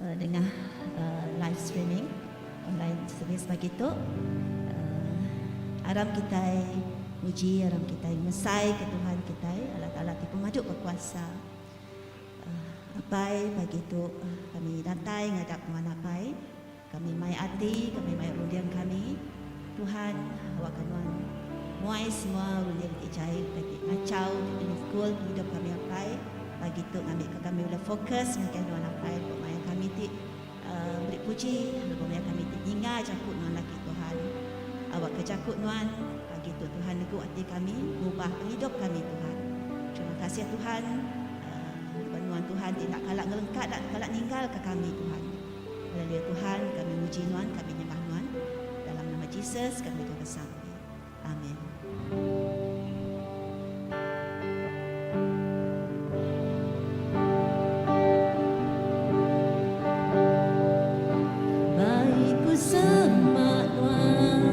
Nengah live streaming online service pagi tu. Aram kitai muji, aram kitai ngemesai ke Tuhan kitai Allah Taala ti pemadu bekuasa. Apai pagi tu kami datai ngadap nuan apai. Kami mai ati, kami mai runding kami. Tuhan, awakka nuan muai semua runding ti jai, utai ti ngachau, ti penukul pengidup kami apai. Pagi tu ngambika kami ulih fokus ngagai nuan apai lebuh maya kami ti meri puji, lebuh maya kami ti ninga jaku nuan lagi Tuhan. Awakka jaku nuan pagi tu Tuhan negu ati kami, ngubah pengidup kami Tuhan. Terima kasih Tuhan laban nuan Tuhan ti enda kala ngelengka enda kala ninggalka kami Tuhan. Haleluya Tuhan kami muji nuan kami nyembah nuan dalam nama Jesus kami tu besampi. Amin. Bai ku semak nuan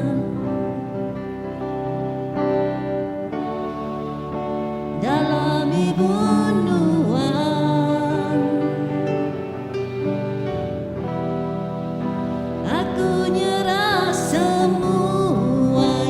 Dalam ibun nuan Aku nyerah semuanya.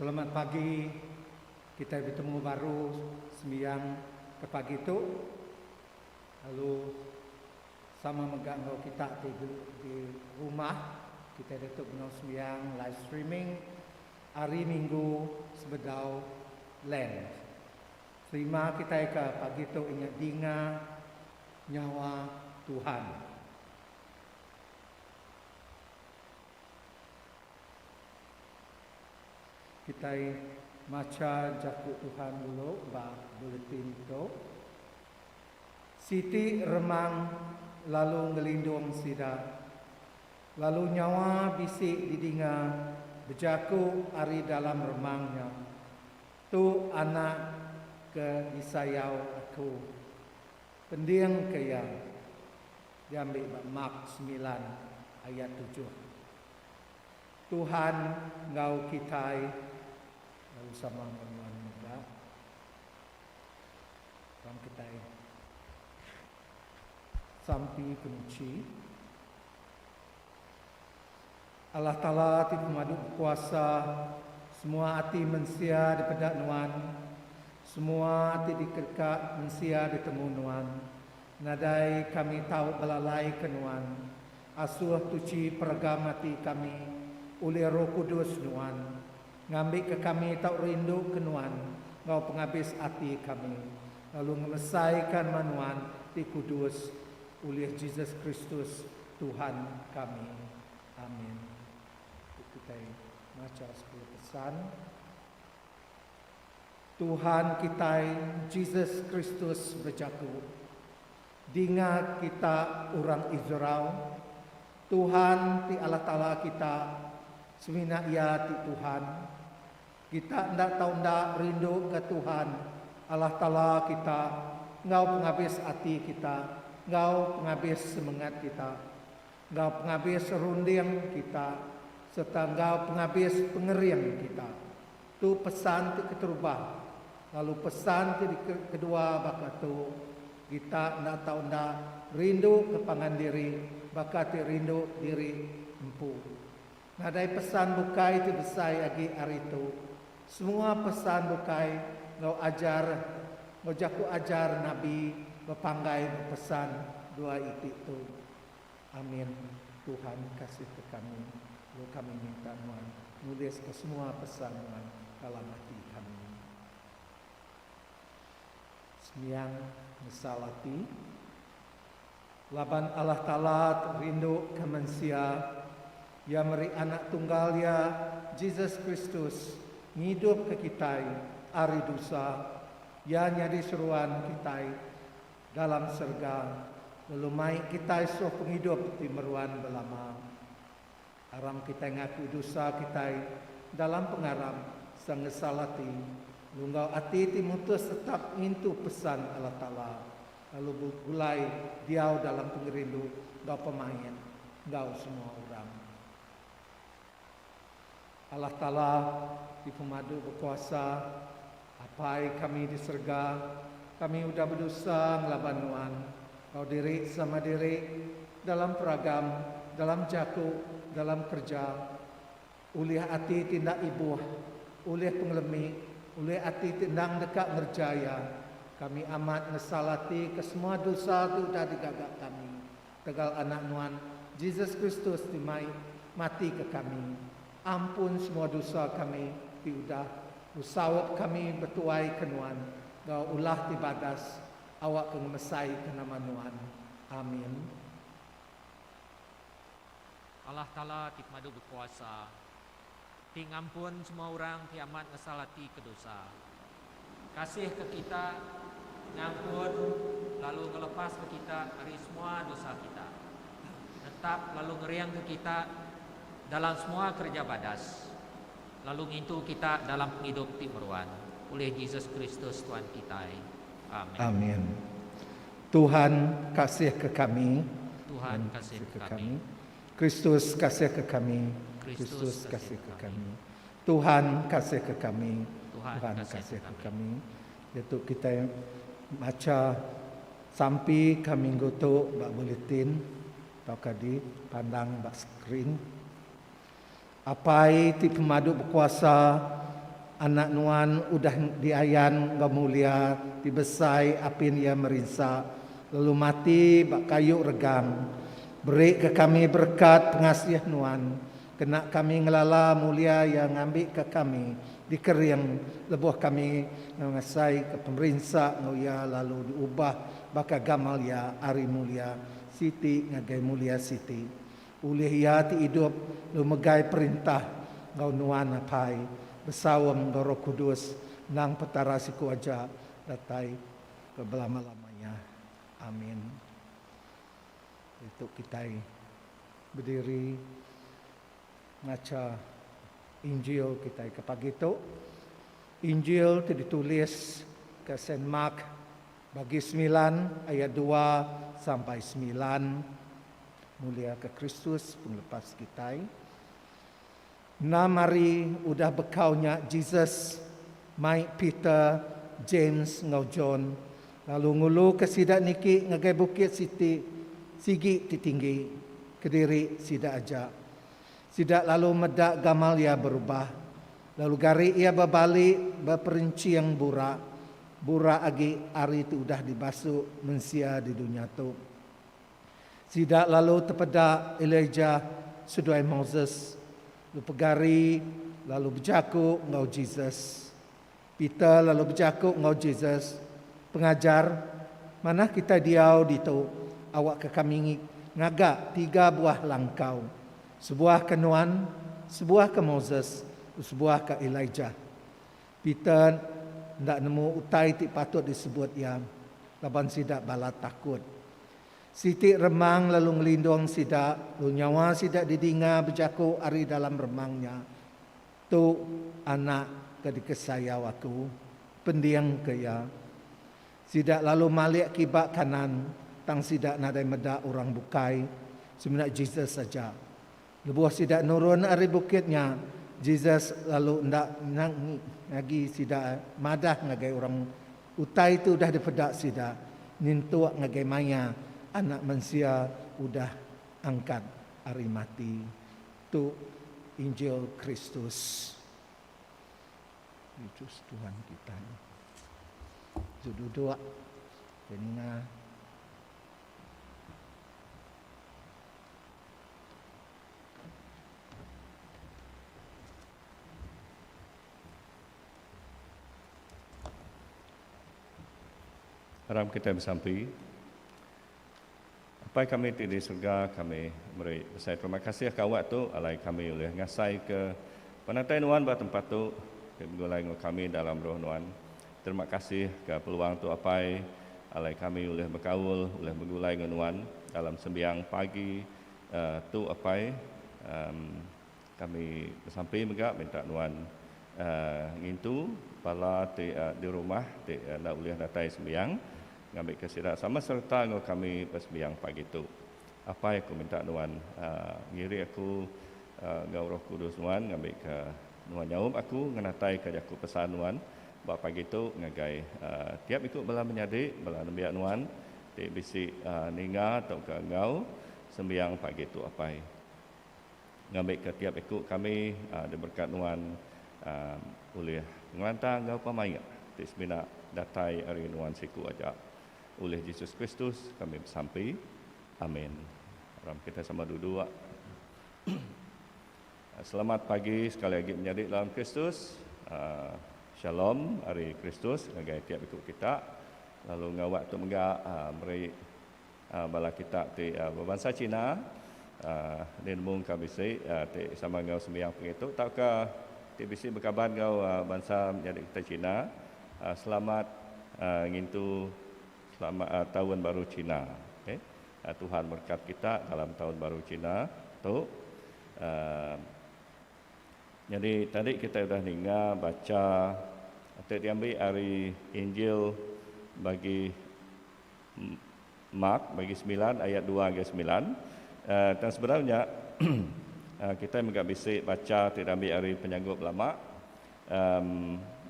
Selamat pagi kitai betemu baru sembiang ke pagi tu lalu sama mega enggau kita ti di rumah kitai ditu benung sembiang live streaming hari minggu sebedau Lent. Terima kitai ke pagi tu inya dinga nyawa Tuhan. Kitai macha jaku Tuhan dulu ba buletin tu. Siti remang lalu ngelindung sida, lalu nyawa bisi didinga bejaku ari dalam remang nya, Tu anak ke disayau aku. Pendingka iya. Diambi ba Mark semilan ayat tujuh. Tuhan enggau kitai lalu sama enggau nuan mega. Tang kitai sampi penuchi. Allah Taala ti pemadu bekuasa, semua ati mensia dipeda Nuan, semua ti dikedeka mensia ditemu Nuan. Nadai kami tau belalaika Nuan. Asuh tuchi peregam ati kami ulih Roh Kudus Nuan, ngambika kami tau rinduka Nuan enggau pengabis ati kami, lalu ngemesaika nama Nuan ti kudus ulih Jesus Kristus Tuhan kami. Amin. Tu kitai macha sepuluh pesan. Tuhan kitai Jesus Kristus bejaku, Dinga kita orang Israel, Tuhan ti Allah Taala kita, semina Iya ti Tuhan. Kita enda tau enda rinduka Tuhan Allah Taala kita enggau pengabis ati kita, enggau pengabis semengat kita, enggau pengabis runding kita, sereta enggau pengabis pengering kita. Tu pesan ti keterubah. Lalu pesan ti kedua baka tu, Kita enda tau enda rindu ke pangan diri baka ti rindu diri empu. Nadai pesan bukai ti besai agi ari tu. Semua pesan bukai enggau ajar enggau jaku ajar nabi bepanggai ba pesan dua iti tu. Amin Tuhan kasih ke kami lalu kami minta nuan nulis ke semua pesan nuan dalam ati kami. Sembiang nesal ati. Laban Allah Taala rindu ke mensia, Iya meri Anak Tunggal Iya, Jesus Kristus, ngidup ke kitai ari dosa. Iya nyadi seruan kitai dalam serega lalu mai kitai suh pengidup ti meruan belama. Aram kitai ngaku dosa kitai dalam pengarap sereta ngesal ati lalu enggau ati ti mutus tetap ngintu pesan Allah Taala lalu begulai diau dalam pengerindu enggau pemaik enggau semua orang. Allah Taala ti pemadu bekuasa, Apai kami di serega, kami udah bedosa ngelaban Nuan, enggau diri sama diri, dalam peragam, dalam jaku, dalam kereja, ulih ati ti enda ibuh, ulih pengelemi, ulih ati ti endang deka ngereja iya. Kami amat ngesal ati ke semua dosa ti udah digaga kami. Tegal Anak Nuan, Jesus Kristus ti mai mati ke kami. Ampun semua dosa kami ti udah besaup kami betuai ke Nuan enggau ulah ti badas awak ke ngemesai ke nama Nuan. Amin. Allah Taala ti pemadu bekuasa, ti ngampun semua orang ti amat ngesal ati ke dosa. Kasih ke kita, ngampun lalu ngelepaska kita ari semua dosa kita. Netap lalu ngeringka kita dalam semua kereja badas, lalu ngintu kita dalam pengidup ti meruan, ulih Jesus Kristus Tuan kitai. Amen. Amin. Tuhan kasih ke kami. Tuhan kasih ke kami. Kristus kasih ke kami. Kristus kasih ke kami. Tuhan kasih ke kami. Tuhan kasih ke kami. Diatu kitai macha sampi ke minggu tu ba buletin tauka dipandang ba skrin. Apai ti pemadu bekuasa, Anak Nuan udah diayan enggau mulia ti besai apin iya merinsa lalu mati ba kayu regang. Beri ke kami berekat pengasih Nuan, kena kami ngelala mulia iya ngambika kami dikering lebuh kami ngasaika pemerinsa enggau iya lalu diubah baka gamal iya ari mulia siti ngagai mulia siti. Ulih iya ti idup lalu megai perintah enggau Nuan Apai, besaum enggau Roh Kudus, endang Petara siku aja, datai ke belama-lama iya. Amin. Ditu kitai bediri macha Injil kitai ke pagi tu. Injil ti ditulis ke Saint Mark bagi semilan ayat dua sampai semilan. Mulia ke Kristus pengelepas kitai. Enam hari udah bekau nya Jesus mai Peter, James enggau John lalu nguluka sida niki ngagai bukit siti sigi ti tinggi, kediri sida aja. Sida lalu meda gamal iya berubah, lalu gari iya bebali beperenching burak, burak agi ari ti udah dibasu mensia di dunya tu. Sida lalu tepeda Elijah seduai Moses lalu pegari lalu bejaku enggau Jesus. Peter lalu bejaku enggau Jesus, Pengajar, manah kitai diau ditu awakka kami ngaga tiga buah langkau, sebuah ke nuan, sebuah ke Moses, lalu sebuah ke Elijah. Peter enda nemu utai ti patut disebut iya laban sida balat takut. Siti remang lalu ngelindung sida, lalu nyawa sida didinga bejaku ari dalam remang nya, Tu anak ke dikesayau aku. Pendingka iya. Sida lalu malik kiba kanan, tang sida nadai meda orang bukai, semina Jesus aja. Lebuh sida nurun ari bukit nya, Jesus lalu enda ngagi sida madah ngagai orang utai ti udah dipeda sida, nyentuk ngagai maya Anak Mensia udah angkat ari mati. Tu Injil Kristus. Yesus Tuhan kitai. Duduk, ninga. Aram kitai besampi. Apai kami ti di surga, kami meri besai terima kasih ke awak tu alai kami ulih ngasai ke penatai nuan ba tempat tu ti begulai enggau kami dalam roh nuan. Terima kasih ke peluang tu apai alai kami ulih bekaul ulih begulai enggau nuan dalam sembiang pagi tu apai. Kami besampi mega minta nuan ngintu bala ti di rumah ti enda ulih datai sembiang ngambika sida sama sereta enggau kami besembiang pagi tu. Apai aku minta nuan ngiri aku enggau Roh Kudus nuan ngambika nuan nyaup aku ngenataika jaku pesan nuan ba pagi tu ngagai tiap iku bala menyadi bala nembiak nuan ti bisi ninga tauka enggau sembiang pagi tu apai. Ngambika tiap iku kami diberekat nuan ulih pengelantang enggau pemaik ti semina datai ari nuan siku aja. Ulih Jesus Kristus kami besampi. Amin. Aram kitai sama duduk. Selamat pagi sekali agi menyadi dalam Kristus. Shalom ari Kristus ngagai tiap iku kita. Lalu enggau awak tu mega meri Bala kita ti bebansa Cina di nemu engka bisi ti sama enggau sembiang pengitu tauka ti bisi bekaban enggau bansa menyadi kitai Cina selamat ngintu selamat taun baru Cina. Okay. Tuhan merekat kita dalam taun baru Cina tu. Nyadi tadi kitai udah ninga bacha ti diambi ari Injil bagi Mark bagi semilan ayat dua ngagai semilan. Tang sebedau nya kitai mega bisi bacha ti diambi ari Penyanggup Lama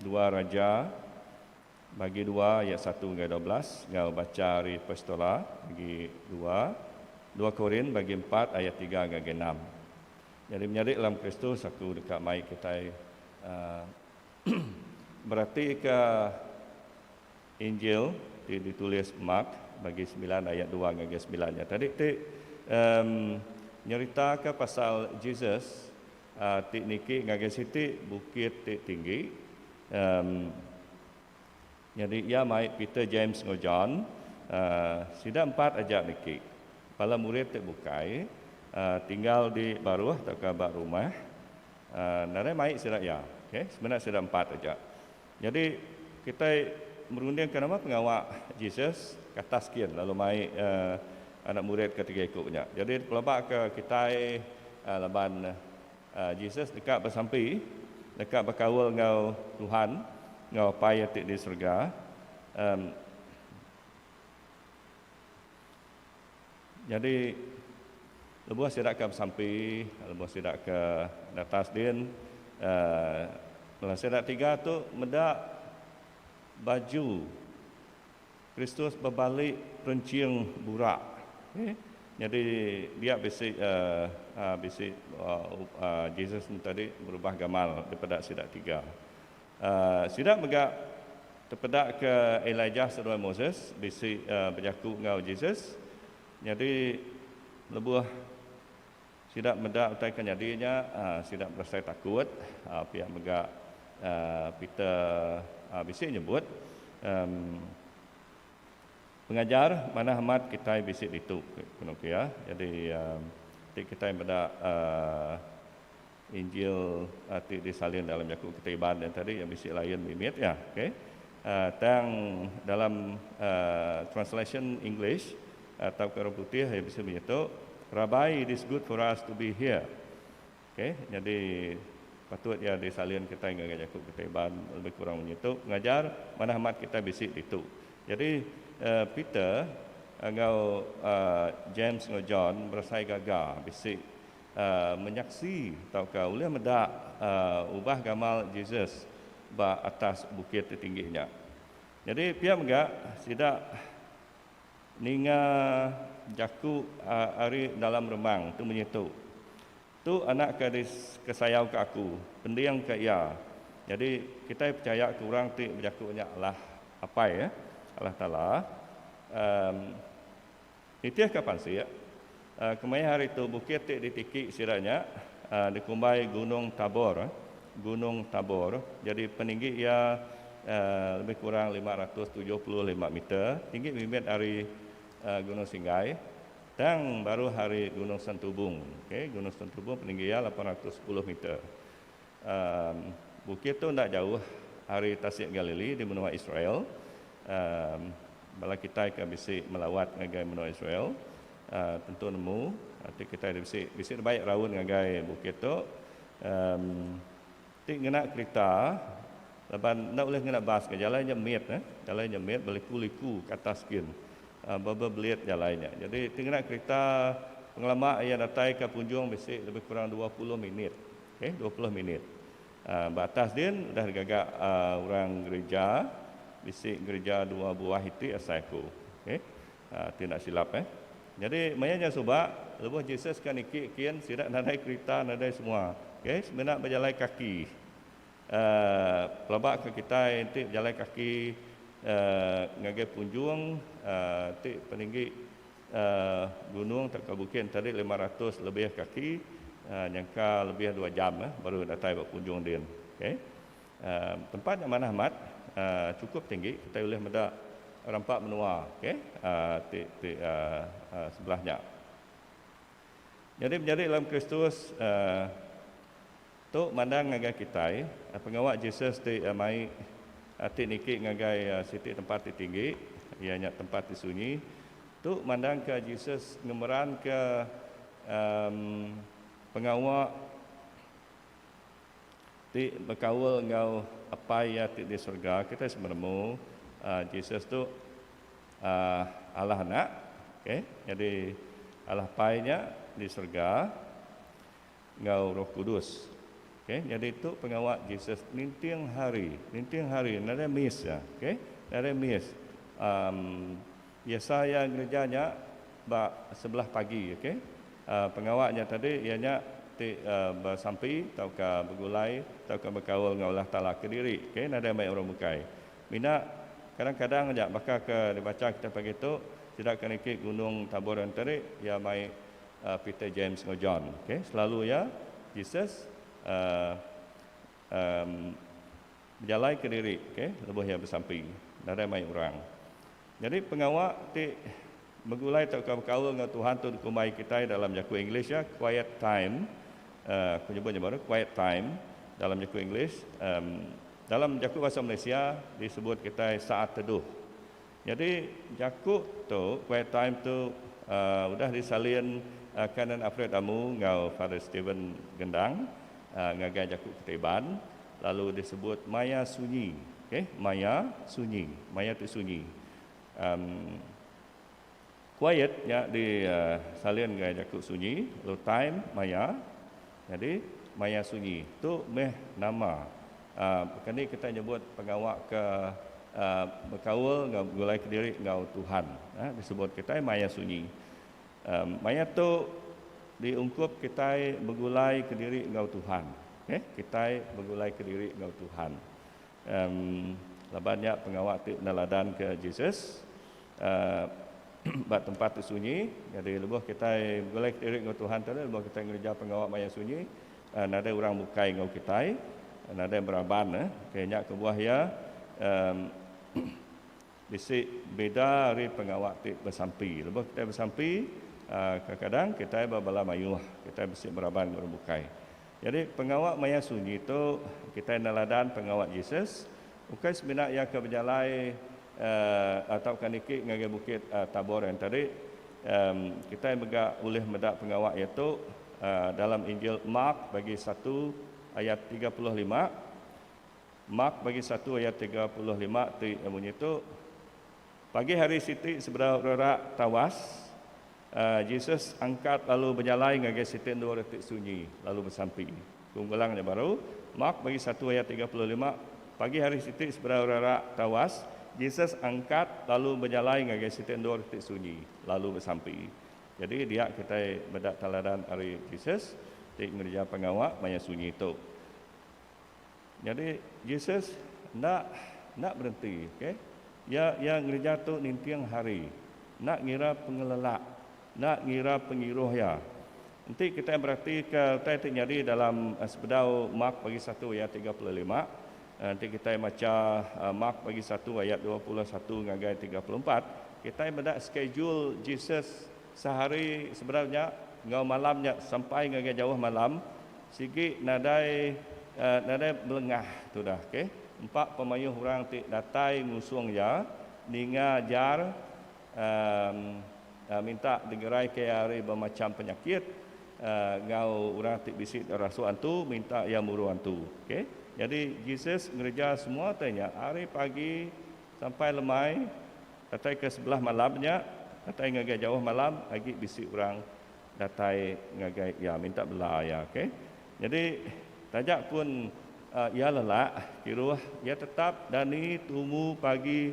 Dua Raja bagi dua ayat satu ngagai 12 enggau bacha ari Epistola bagi dua dua Korin bagi empat ayat tiga ngagai enam. Nyadi menyadi dalam Kristus aku deka mai kitai. Beratika Injil ti ditulis Mark bagi semilan ayat dua ngagai semilan nya tadi ti um, nyeritaka pasal Jesus uh, ti niki ngagai siti bukit ti tinggi. Um, nyadi iya mai Peter, James enggau John, uh, sida empat aja niki. Bala murid ti bukai uh, tinggal di baruh tauka ba rumah. Uh, nadai mai sida iya. Okay? Sebenarnya sida empat aja. Jadi kita merundingkan nama pengawa Jesus ke atas kin lalu mai uh, anak murid ketiga iku nya. Jadi pelaba ke kita laban Jesus dekat bersampi, dekat berkaul enggau Tuhan, enggau Apai ti di surga. Jadi lebuh sida ke besampi, lebuh sida ke atas din, uh, sida tiga tu meda baju Kristus berbalik perencing burak. Okay. Jadi dia bisi bisi Jesus tadi berubah gamal daripada sida tiga. Sida mega terpedak ke Elijah seduai Moses bisi berjaku enggau Jesus. Jadi lebuh sida meda utai ke nyadinya, sida berasai takut. Pihak mega Peter bisi nyebut um, pengajar mana amat kita bisi ditu kenu ya. Jadi ti kita meda Injil ti disalin dalam jaku kita Iban yang tadi yang bisi lain mimit ya. Okey. Tang dalam translation English atau ke orang putih yang bisa begitu, Rabbi, it is good for us to be here. Okey, jadi patut ya disalin kita ngagai jaku kita Iban lebih kurang begitu. Pengajar mana amat kita bisi ditu. Jadi Peter enggau James enggau John berasai gaga bisi menyaksi tauka ulih meda ubah gamal Jesus ba atas bukit ti tinggi nya. Jadi pia mega sida ninga jaku ari dalam remang tu munyi tu. Tu anak ke kesayau ke aku, pending ke iya. Jadi kita percaya ke orang ti bejaku nya Allah Apai ya, Allah Taala. Nitih ke pansik, kemaya hari tu bukit ti ditiki siranya dikumbai Gunung Tabor. Gunung Tabor. Jadi peninggi ia lebih kurang 575 meter. Tinggi mimit ari Gunung Singgai. Tang baru hari Gunung Santubong. Okay, Gunung Santubong peninggi ia 810 meter. Bukit tu tidak jauh hari Tasik Galili di benua Israel. Bala kita ke bisi melawat ngagai menua Israel, tentu nemu nanti kita bisi bisi baik raun ngagai bukit tu. Ti ngena kereta laban nak boleh ngena bas ke jalannya mit eh jalannya mit berliku-liku ke atas kin. Berbelit jalannya. Jadi ti ngena kereta pengelama ia datai ke punjung bisi lebih kurang 20 minit. Okey, 20 minit. Ba atas din dah digagak orang gereja, bisi gereja dua buah itu asai aku. Okey. Tidak silap eh. Jadi mayanya subak lebuh Jesus kan iki kian sidak nadai kereta nadai semua. Okey, sebenarnya berjalan kaki. Pelabak ke kita nanti berjalan kaki ngagai punjung ti peninggi gunung tak bukit tadi 500 lebih kaki, nyangka lebih 2 jam baru datai ba punjung din. Okey. Tempat yang mana amat cukup tinggi kita boleh meda rampak menua, okey, ti ti sebelahnya. Jadi menjadi dalam Kristus tu mandang ngagai kita pengawak Jesus ti mai ti niki ngagai siti tempat ti tinggi ianya tempat ti sunyi tu mandang ke Jesus ngemeran ke pengawak ti berkaul enggau Apai ia ti di surga. Kita sebenarnya Jesus tu Allah anak, okey. Jadi Allah Apai nya di surga enggau Roh Kudus. Okey, jadi itu pengawak Jesus ninting hari nadai miss ya, okey. Nadai miss. Biasa yang gerejanya ba sebelah pagi, okey. Pengawaknya tadi ianya ti besampi tauka begulai tauka bekaul enggau Allah Taala kediri. Okay, nadai mai orang bukai. Mina kadang-kadang aja baka ke dibacha kita pagi tu, sida ke niki Gunung Tabor enteri iya mai Peter, James enggau John. Okay, selalu iya Jesus um, bejalai kediri, okay, lebuh iya besampi. Nadai mai orang. Jadi pengawa ti begulai tauka bekaul enggau Tuhan tu dikumbai kitai dalam jaku English ya quiet time. Aku nyebut nya baru quiet time dalam jaku English. Dalam jaku bahasa Malaysia disebut kitai saat teduh. Jadi jaku tu quiet time tu udah disalin Canon Alfred Amu enggau Father Stephen Gendang ngagai jaku kitai Iban lalu disebut maya sunyi. Okay, maya sunyi, maya ti sunyi. Quiet nya di salin ngagai jaku sunyi, lalu time maya. Jadi maya sunyi tu meh nama baka ni kita nyebut pengawa ke bekaul enggau begulai kediri enggau Tuhan. Disebut kitai maya sunyi. Maya tu diungkup kitai begulai kediri enggau Tuhan. Okay, kitai begulai kediri enggau Tuhan. Laban nya pengawa ti neladan ke Jesus ba tempat ti sunyi. Jadi lebuh kitai begulai kediri enggau Tuhan tu, lebuh kitai ngereja pengawa maya sunyi, nadai orang bukai enggau kitai, nadai beraban. Okay, nya kebuah iya bisi beda ari pengawa ti besampi. Lebuh kitai besampi, kadang-kadang kitai bebala mayuh, kitai bisi beraban enggau orang bukai. Jadi pengawa maya sunyi tu kitai neladan pengawa Jesus, ukai semina iya ke bejalai tauka niki ngagai bukit Tabor yang tadi. Kitai mega ulih meda pengawa iya tu dalam Injil Mark bagi 1 ayat 35. Mark bagi 1 ayat 35 ti munyi tu, pagi hari siti sebedau rerak tawas, Jesus angkat lalu bejalai ngagai siti endur ti sunyi lalu besampi. Ku ngulang nya baru, Mark bagi 1 ayat 35, pagi hari siti sebedau rerak tawas, Jesus angkat lalu bejalai ngagai siti endur ti sunyi lalu besampi. Jadi dia kitai meda teladan ari Jesus ti ngereja pengawa maya sunyi tu. Jadi Jesus enda enda berhenti, okey. Iya iya ngereja tu ninting hari. Enda ngira pengelelak, enda ngira pengiruh iya. Enti kitai beratika utai ti nyadi dalam sebedau Mark bagi 1 ayat 35, enti kitai macha Mark bagi 1 ayat 21 ngagai 34, kitai meda schedule Jesus sehari sebedau nya enggau malam nya sampai ngagai jauh malam sigi nadai nadai belengah tudah, okey. Empa pemayuh orang ti datai ngusung iya ninga ajar minta digerai ke iya ari bemacham penyakit enggau orang ti bisi rasuk antu minta iya muru antu. Okey. Jadi Jesus ngereja semua tai nya ari pagi sampai lemai datai ke sebelah malam nya, datai ngagai jauh malam agi bisi orang datai ngagai iya minta bela iya. Okey. Jadi taja pun iya lelak kiruh, iya tetap dani tumu pagi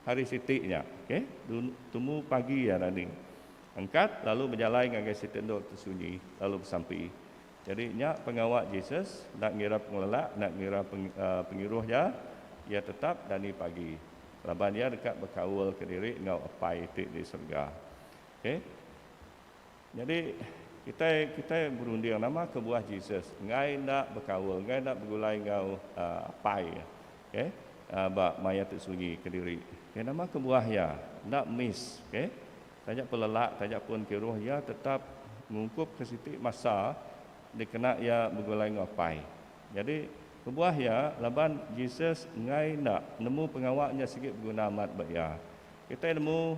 hari siti nya. Okey, tumu pagi iya dani. Angkat lalu bejalai ngagai siti endur ti sunyi lalu besampi. Jadi nya pengawa Jesus, enda ngira pengelelak, enda ngira pengiruh iya, iya tetap dani pagi. Laban iya deka bekaul kediri enggau Apai ti di serega. Okey. Jadi kitai kitai berunding nama kebuah Jesus enggai enda bekaul, enggai enda begulai enggau Apai. Okey. Ba maya ti sunyi kediri. Okey, nama kebuah iya enda miss, okey. Taja pelelak, taja pun kiruh iya tetap ngungkup ke siti masa dikena iya begulai enggau Apai. Jadi kebuah iya laban Jesus enggai enda nemu pengawa nya sigi beguna amat ba iya. Kitai nemu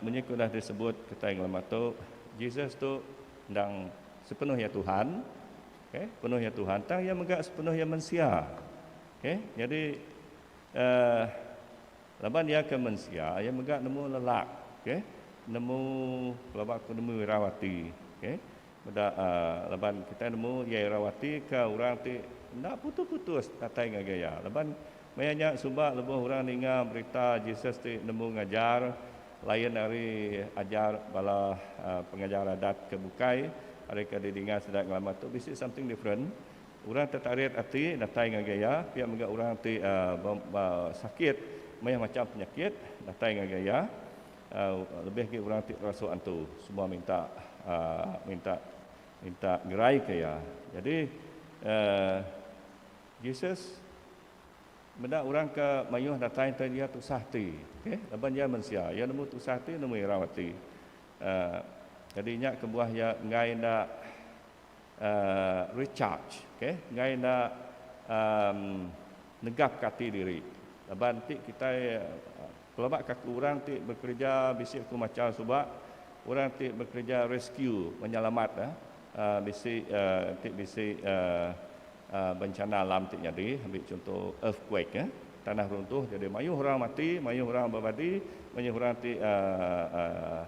Munyi ke udah disebut kitai ngelama tu, Jesus tu endang sepenuh iya Tuhan, okay, penuh iya Tuhan, tang iya mega sepenuh iya mensia. Okay, jadi laban iya ke mensia, iya mega nemu lelak, okay, nemu pelaba ku nemu irau ati, okay. Meda laban kitai nemu iya irau ati ke orang ti enda putus-putus datai ngagai iya. Laban maya nya suba lebuh orang ninga berita Jesus ti nemu ngajar, lain ari ajar bala pengajar adat ke bukai ari ke didinga sida ngelama tu bisi something different. Orang tetarit ati datai ngagai iya, pia mega orang ti sakit mayuh macham penyakit datai ngagai iya. Lebih agi orang ti rasuk antu semua minta minta minta gerai ke iya. Jadi Jesus meda orang ke mayuh datai enti iya tusah ati. Okay laban iya mensia iya nemu tusah ati nemu irau ati. Jadi nya kebuah iya enggai enda recharge okay enggai enda um negap ke ati diri laban ti kitai pelaba ke aku orang ti bekereja bisi aku macha suba orang ti bekereja rescue menyelamat uhh bisi uhh ti bisi uhh bencana alam ti nyadi ambi chunto earthquake uhh tanah runtuh jadi mayuh orang mati mayuh orang bebadi mayuh orang ti uhh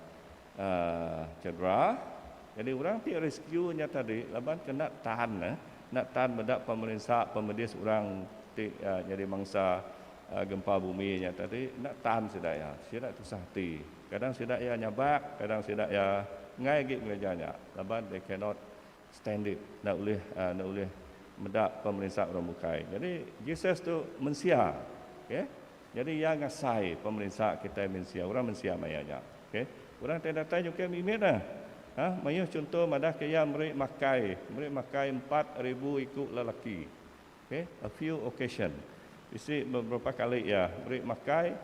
uhh cedera. Jadi orang ti rescue nya tadi laban ke enda tan eh, enda tan meda pemerinsa pemedis orang ti nyadi mangsa gempa bumi nya tadi enda tan sida iya. Sida tusah ati. Kadang sida iya nyabak, kadang sida iya enggai agi ngereja nya laban they cannot stand it, enda ulih enda ulih meda pemerinsa orang bukai. Jadi Jesus tu mensia. Okay. Nyadi iya ngasai pemerinsa kitai mensia, orang mensia maya nya. Okay. Orang ti datai nyukai mimit ah. Ha, mayuh chunto madahka iya meri makai, meri makai 4000 iku lelaki. Okay, a few occasion. Bisi beberapa kali iya meri makai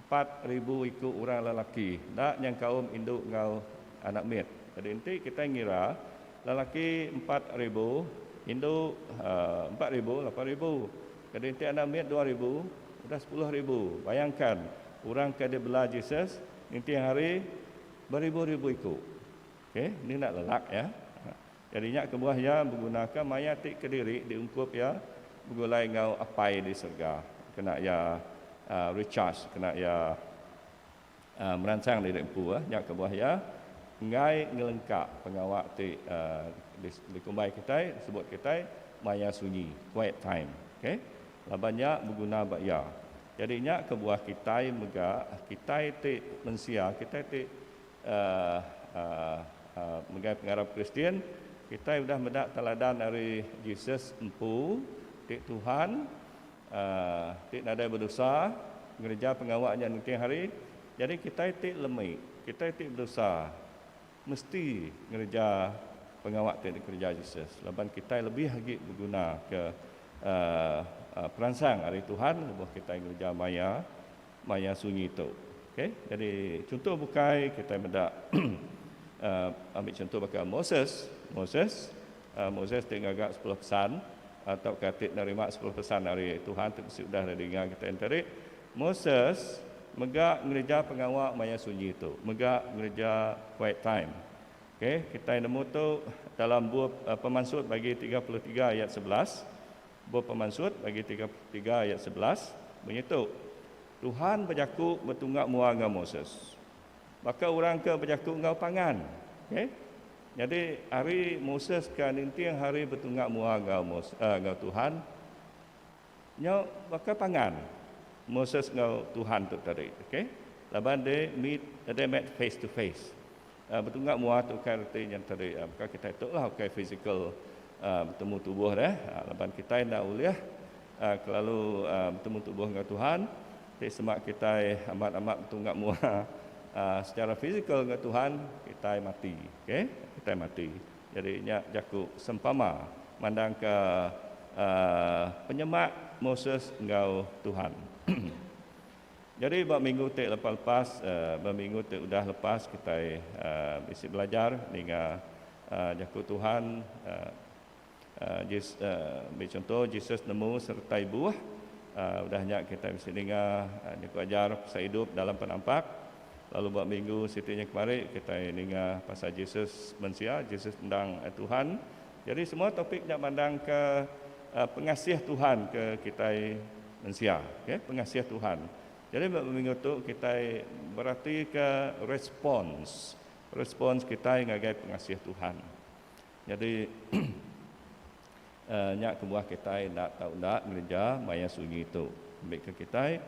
4000 iku orang lelaki, enda nyengkaum indu enggau anak mit. Jadi enti kitai ngira lelaki 4000, indu 4000, 8000. Jadi enti anak mit 2000, udah 10,000. Bayangkan, orang ke dibela Jesus ninting hari beribu-ribu iku. Okay, ni enda lelak ya. Jadi nya kebuah iya begunaka maya ti kediri diungkup iya begulai enggau Apai di serega kena iya recharge, kena iya meransang diri empu. Nya kebuah iya enggai ngelengka pengawa ti dikumbai kitai, disebut kitai maya sunyi, quiet time. Okay. Laban nya beguna ba iya. Jadi nya kebuah kitai mega, kitai ti mensia, kitai ti uhh megai pengarap Kristian, kitai udah meda teladan ari Jesus empu ti Tuhan uhh ti nadai bedosa ngereja pengawa nya ninting hari. Jadi kitai ti lemi, kitai ti bedosa mesti ngereja pengawa ti dikereja Jesus laban kitai lebih agi beguna ke peransang ari Tuhan lebuh kitai ngereja maya maya sunyi tu. Okay, jadi chunto bukai kitai meda ambi chunto baka Moses, Moses Moses ti ngaga 10 pesan tauka ti nerima 10 pesan ari Tuhan ti bisi udah didinga kitai enti. Moses mega ngereja pengawa maya sunyi tu, mega ngereja quiet time. Okay, kitai nemu tu dalam bup Pemansut bagi 33 ayat 11. Bup Pemansut bagi 33 ayat 11 munyi tu, Tuhan bejaku betunga mua enggau Moses, baka orang ke bejaku enggau pangan. Okay. Nyadi ari Moses ke ninting hari betunga mua enggau Moses, enggau Tuhan, Nyau baka pangan Moses enggau Tuhan tu tadi. Okay. Laban they meet, they met face to face. Betunga mua tu ukai reti nya tadi baka kitai tu lah ukai physical betemu tubuh deh. Laban kitai enda ulih kelalu betemu tubuh enggau Tuhan ti sema kitai amat-amat betunga mua secara physical enggau Tuhan, kitai mati. Okay. Kitai mati. Jadi nya jaku sempama mandangka penyemak Moses enggau Tuhan. Jadi ba minggu ti lepas-lepas, ba minggu ti udah lepas kitai bisi belajar ninga jaku Tuhan. Ambi chunto Jesus nemu sereta ibuh. Udah nya kitai bisi ninga jaku ajar pasal idup dalam penampak. Lalu ba minggu siti nya kemari kitai ninga pasal Jesus mensia, Jesus endang Tuhan. Jadi semua topik nya mandangka pengasih Tuhan ke kitai mensia. Okay, pengasih Tuhan. Jadi ba minggu tu kitai beratika respons, respons kitai ngagai pengasih Tuhan. Jadi nya kebuah kitai enda tau enda ngereja maya sunyi tu. Ambika kitai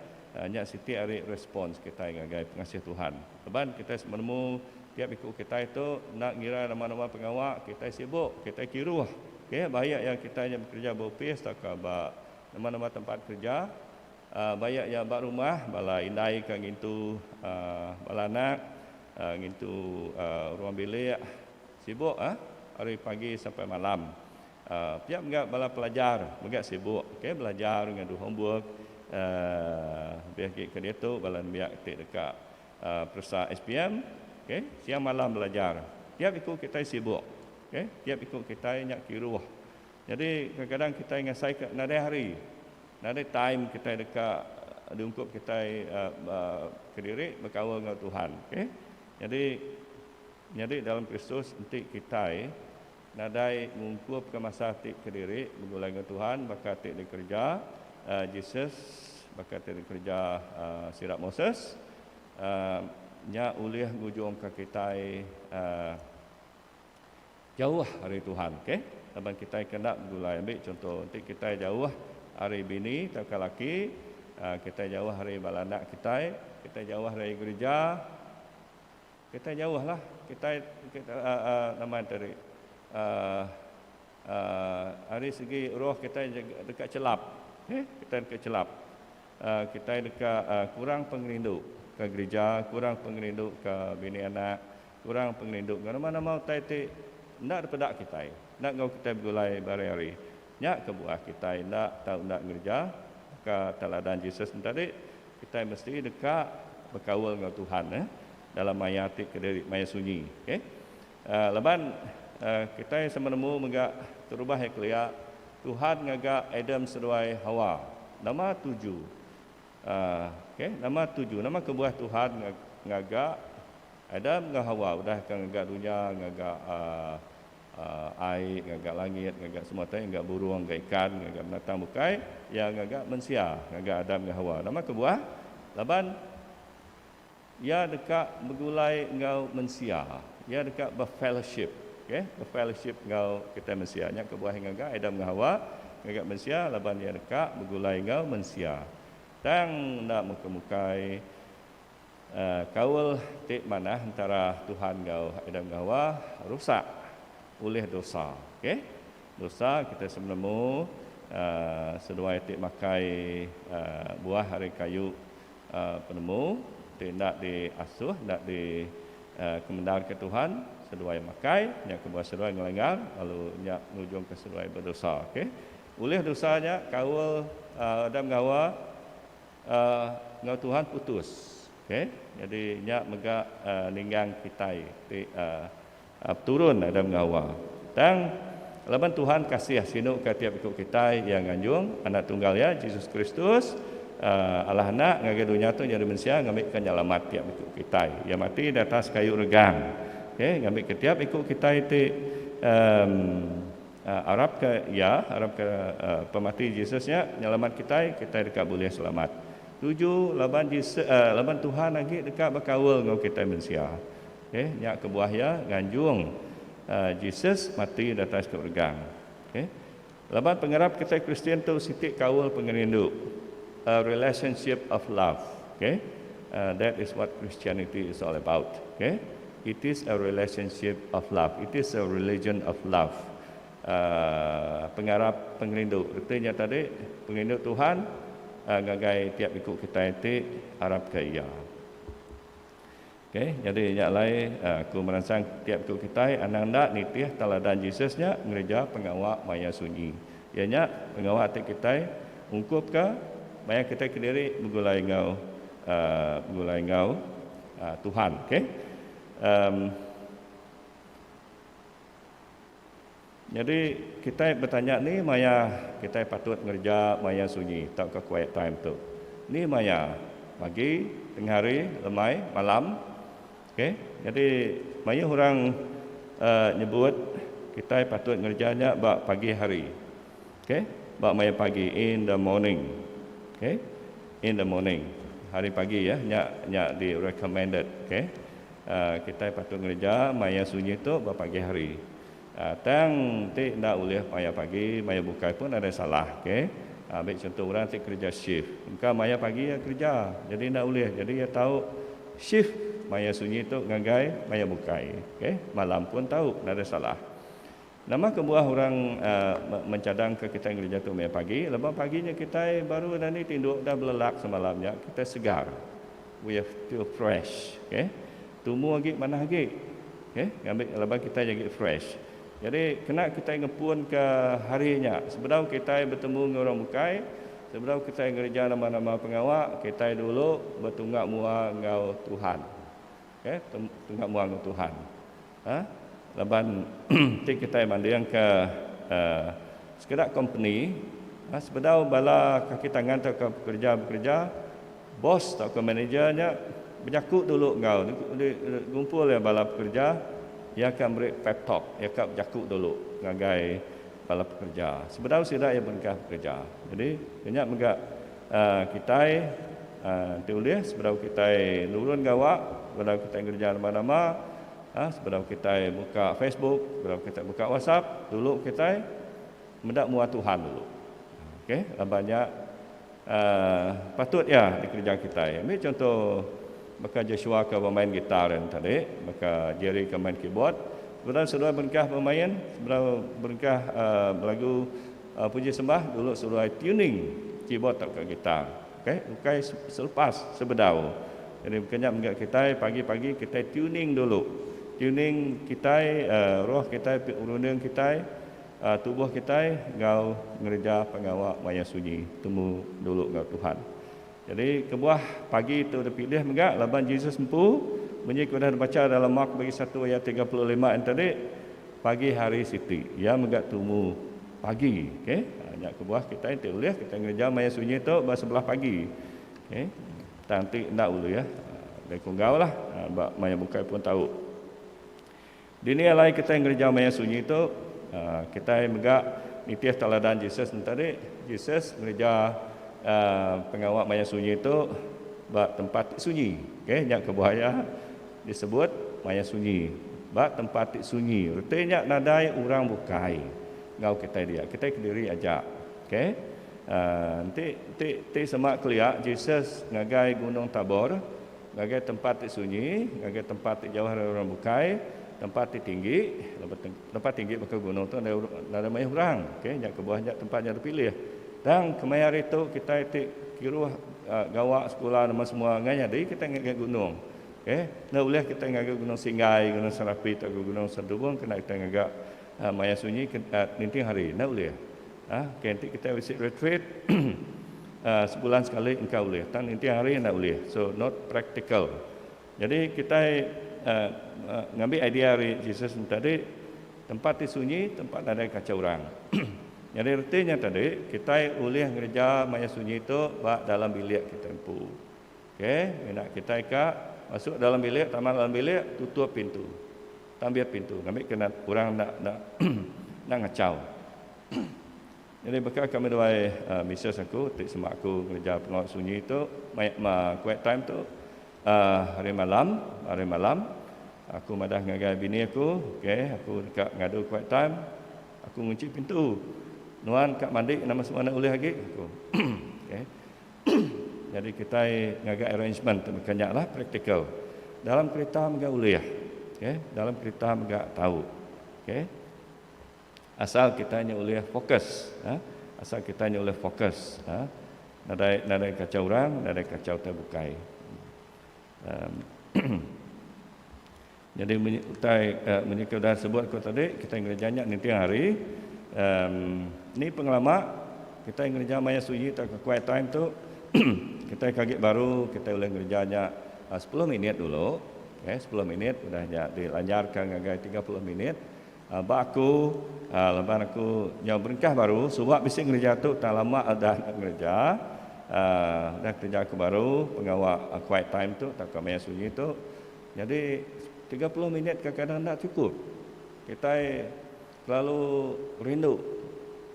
Nya siti ari respons kitai ngagai pengasih Tuhan. Laban kitai semenemu tiap iku kitai tu enda ngira nama-nama pengawa kitai sibuk, kitai kiruh. Okay, baik iya kitai nya bekereja ba opis tauka ba nama-nama tempat kereja, baik iya ba rumah bala indai ke ngintu bala anak, ngintu ruang bilik, sibuk ari pagi sampai malam. Pia mega bala pelajar mega sibuk okay belajar ngadu homework lebih agi ke diatu bala nembiak ti deka peresa SPM okay siang malam belajar. Tiap iku kitai sibuk okay tiap iku kitai nya kiruh. Nyadi kadang-kadang kitai ngasai ke nadai hari nadai time kitai deka diungkup kitai kediri bekaul enggau Tuhan okay. Nyadi nyadi dalam Kristus enti kitai Nadai ngungkupka masa ti kediri begulai enggau Tuhan baka ti dikereja Jesus, baka ti dikereja sida Moses. Nya ulih ngujungka kitai jauh ari Tuhan. Okay? Laban kitai ke enda begulai. Ambi chunto, enti kitai jauh ari bini tauka laki, kitai jauh ari bala anak kitai, kitai jauh ari gerija, Kitai jauh lah kitai nama tadi ari segi roh kitai deka chelap okay kitai deka chelap kitai deka kurang pengerindu ke gerija kurang pengerindu ke bini anak kurang pengerindu enggau nama nama utai ti enda dipeda kitai enda enggau kitai begulai behari hari nya kebuah kitai enda tau enda ngereja baka teladan Jesus tadi. Kitai mesti deka bekaul enggau Tuhan eh dalam maya ti kediri maya sunyi. Okay. Laban kitai sama nemu mega terubah iya kelia Tuhan ngaga Adam seduai Hawa. Nama tuju? Okay, nama tuju? Nama kebuah Tuhan ngaga Adam enggau Hawa udah ka ngaga dunya, ngaga Ai, ngaga langit, ngaga semua utai, ngaga burung, ngaga ikan, ngaga binatang bukai, Iya ngaga mensia, ngaga Adam enggau Hawa. Nama kebuah? Laban Iya deka begulai enggau mensia. Iya deka befellowship, okay? Befellowship enggau kitai mensia. Nya kebuah Iya ngaga Adam enggau Hawa, ngaga mensia laban Iya deka begulai enggau mensia. Tang enda mukai-mukai. Kaul ti manah entara Tuhan enggau Adam enggau Hawa rusak ulih dosa. Okay. Dosa kitai semenemu seduai ti makai buah ari kayu penemu ti enda diasuh enda dikemendarka Tuhan seduai makai nya kebuah seduai ngelanggar lalu nya ngujungka seduai bedosa. Okay. Ulih dosa nya kaul Adam enggau Hawa Enggau Tuhan putus. Okay. Nyadi nya mega ninggang kitai ti peturun Adam enggau Hawa. Tang laban Tuhan kasih sinu ka tiap iku kitai iya nganjung Anak Tunggal iya Jesus Kristus Allah Anak ngagai dunya tu nyadi mensia ngambika nyelamat tiap iku kitai. Iya mati di atas kayu regang. Okay. Ngambika tiap iku kitai ti Arapka iya, arapka pemati Jesus nya nyelamat kitai, kitai deka bulih selamat. Tuju laban Jesus laban Tuhan agi deka bekaul enggau kitai mensia. Okay, nya kebuah iya nganjung Jesus mati datai siku regang. Okay. Laban pengarap kitai Kristian tu siti kaul pengerindu, a relationship of love. Okay. That is what Christianity is all about. Okay. It is a relationship of love. It is a religion of love. Pengarap pengerindu. Reti nya tadi, pengerindu Tuhan ngagai tiap iku kitai ti arapka Iya. Okay, nyadi nya alai aku meransang tiap iku kitai anang enda nitih teladan Jesus nya ngereja pengawa maya sunyi. Iya nya pengawa ti kitai ungkupka maya kitai kediri begulai enggau begulai enggau Tuhan. Okay. Um, nyadi kitai betanya ni maya kitai patut ngereja maya sunyi tauka quiet time tu. Ni maya pagi, tengah hari, lemai, malam. Okay. Nyadi mayuh orang uh, nyebut kitai patut ngereja nya ba pagi hari. Okay. Ba maya pagi in the morning. Okay. In the morning. Hari pagi ya, nya nya di recommended. Okay. Kitai patut ngereja maya sunyi tu ba pagi hari. Tang ti enda ulih maya pagi, maya bukai pun nadai salah. Okay. Ambil contoh orang ti kereja shift. Engka maya pagi iya kereja, jadi enda ulih. Jadi iya tau shift maya sunyi tu ngagai maya bukai. Okay, malam pun tau, nadai salah. Nama kebuah orang mencadangka kitai ngereja tu maya pagi? Laban pagi nya kitai baru dani tinduk udah belelak semalam nya, kitai segar. We are still fresh. Okay. Tumu agi manah agi. Okay. Ngambi laban kitai agi fresh. Jadi kena kitai ngepunka hari nya sebedau kitai betemu enggau orang bukai, sebedau kitai ngereja nama-nama pengawa, kitai dulu betunga mua enggau Tuhan. Okay, tunga mua enggau Tuhan. Ha? Laban ti kitai mandingka uh, sekeda kompeni, ha, sebedau bala kaki tangan tauka pekerja bekerja, bos tauka manager nya bejaku dulu enggau ngumpul iya bala pekerja, iya akan meri pep talk, iya ka bejaku dulu ngagai bala pekerja sebedau sida iya berengkah bekerja. Jadi nya mega uh, kitai uh, ti ulih sebedau kitai nurun gawa, sebedau kitai ngereja nama-nama, uh, sebedau kitai buka Facebook, sebedau kitai buka WhatsApp, dulu kitai meda mua Tuhan dulu. Okey, laban nya patut iya dikereja kitai. Ambil contoh baka Joshua ke bemain gitar yang tadi, baka Jerry ke main keyboard. Sebedau seduai berengkah bermain, sebedau berengkah belagu puji sembah, dulu seduai tuning keyboard tauka gitar. Okey, ukai selepas, sebedau. Jadi bukan nya mega kitai pagi-pagi kitai tuning dulu. Tuning kitai, roh kitai, runding kitai, Tubuh kitai enggau ngereja pengawa maya sunyi temu dulu enggau Tuhan. Jadi kebuah pagi tu dipilih mega laban Jesus empu munyi ke udah dibacha dalam Mark bagi satu ayat 35 en tadi pagi hari siti iya mega tumu pagi. Okey. Nya kebuah kitai enti ulih kitai ngereja maya sunyi tu ba sebelah pagi. Okey. Tang enti enda ulih deh ku enggau lah ba maya bukai pun tau. Dini alai kitai ngereja maya sunyi tu? Kitai mega nitih teladan Jesus enti tadi. Jesus ngereja pengawa maya sunyi tu ba tempat ti sunyi. Okey, nya kebuah iya disebut maya sunyi. Ba tempat ti sunyi, reti nya nadai orang bukai enggau kitai dia. Kitai kediri aja. Okey. Enti enti ti sema kelia Jesus ngagai Gunung Tabor, Ngagai tempat ti sunyi, ngagai tempat ti jauh ari orang bukai, tempat ti tinggi, laban tempat tinggi baka gunung tu nadai mayuh orang. Okey, nya kebuah nya tempat nya dipilih. Tang kemaya hari tu kitai ti kiruh gawa sekula nama semua enggai nyadi kitai ngagai gunung. Okey, enda ulih kitai ngagai Gunung Singgai, Gunung Serapi tauka Gunung Serdubong kena kitai ngaga maya sunyi ninting hari. Enda ulih. Okey, enti kitai bisi retreat sebulan sekali engka ulih tang ninting hari enda ulih. So not practical. Jadi kitai ngambi idea ari Jesus nya tadi tempat ti sunyi tempat nadai kachau orang. Jadi reti nya tadi kitai ulih ngereja maya sunyi tu ba dalam bilik kitai empu. Okey, mina kitai ka masuk dalam bilik tama dalam bilik tutup pintu. Tambit pintu ngambi ke orang enda enda enda ngachau. Nyadi baka kami duai missus aku ti sema aku ngereja pengawa sunyi tu maya ma quiet time tu hari malam hari malam aku madah ngagai bini aku okay aku deka ngadu quiet time aku ngunchi pintu nuan ka mandi nama semua enda ulih agi aku okay nyadi kitai ngaga arrangement tu baka nya lah practical dalam kerita mega ulih okay dalam kerita mega tau okay. Asal kitai nya ulih fokus. Ha? Asal kitai nya ulih fokus. Ha? Nadai nadai kacau orang, nadai kacau utai bukai. Um, jadi utai uh, munyi ke udah sebut aku tadi, kita ngereja nya ninting hari. Um, ni pengelama kita ngereja maya sunyi tauka quiet time tu, kita kagit baru kita ulih ngereja nya uh, 10 minit dulu. Okay, 10 minit udah nya dilanjarkan ngagai 30 minit. Ba aku, laban aku nyau berengkah baru, suba bisi ngereja tu tang lama udah enda ngereja. Udah kereja aku baru pengawa quiet time tu tauka maya sunyi tu. Nyadi 30 minit kadang-kadang enda chukup. Kitai kelalu rindu,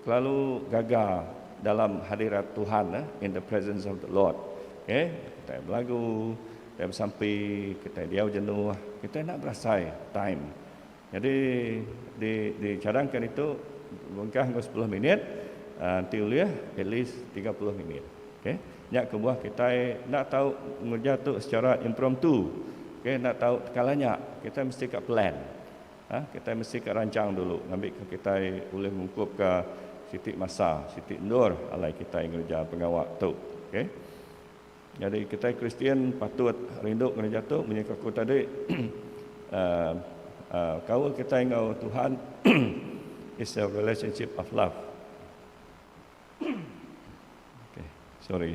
kelalu gaga dalam hadirat Tuhan in the presence of the Lord. Okay, kitai belagu, kitai besampi, kitai diau jenuh, kitai enda berasai time. Nyadi di dicadangka ditu bengkah enggau sepuluh minit. Enti ulih at least 30 minit. Okay. Nya kebuah kitai enda tau ngereja tu secara impromptu. Okay, enda tau tekala nya. Kitai mesti ka plan. Ha, kitai mesti ka rancang dulu ngambika kitai ulih ngungkupka siti masa, siti endur alai kitai ngereja pengawa tu. Okay. Nyadi kitai Kristian patut rindu ngereja tu munyi ku aku tadi uhh uhh kaul kitai enggau Tuhan is a relationship of love. Okay, sorry.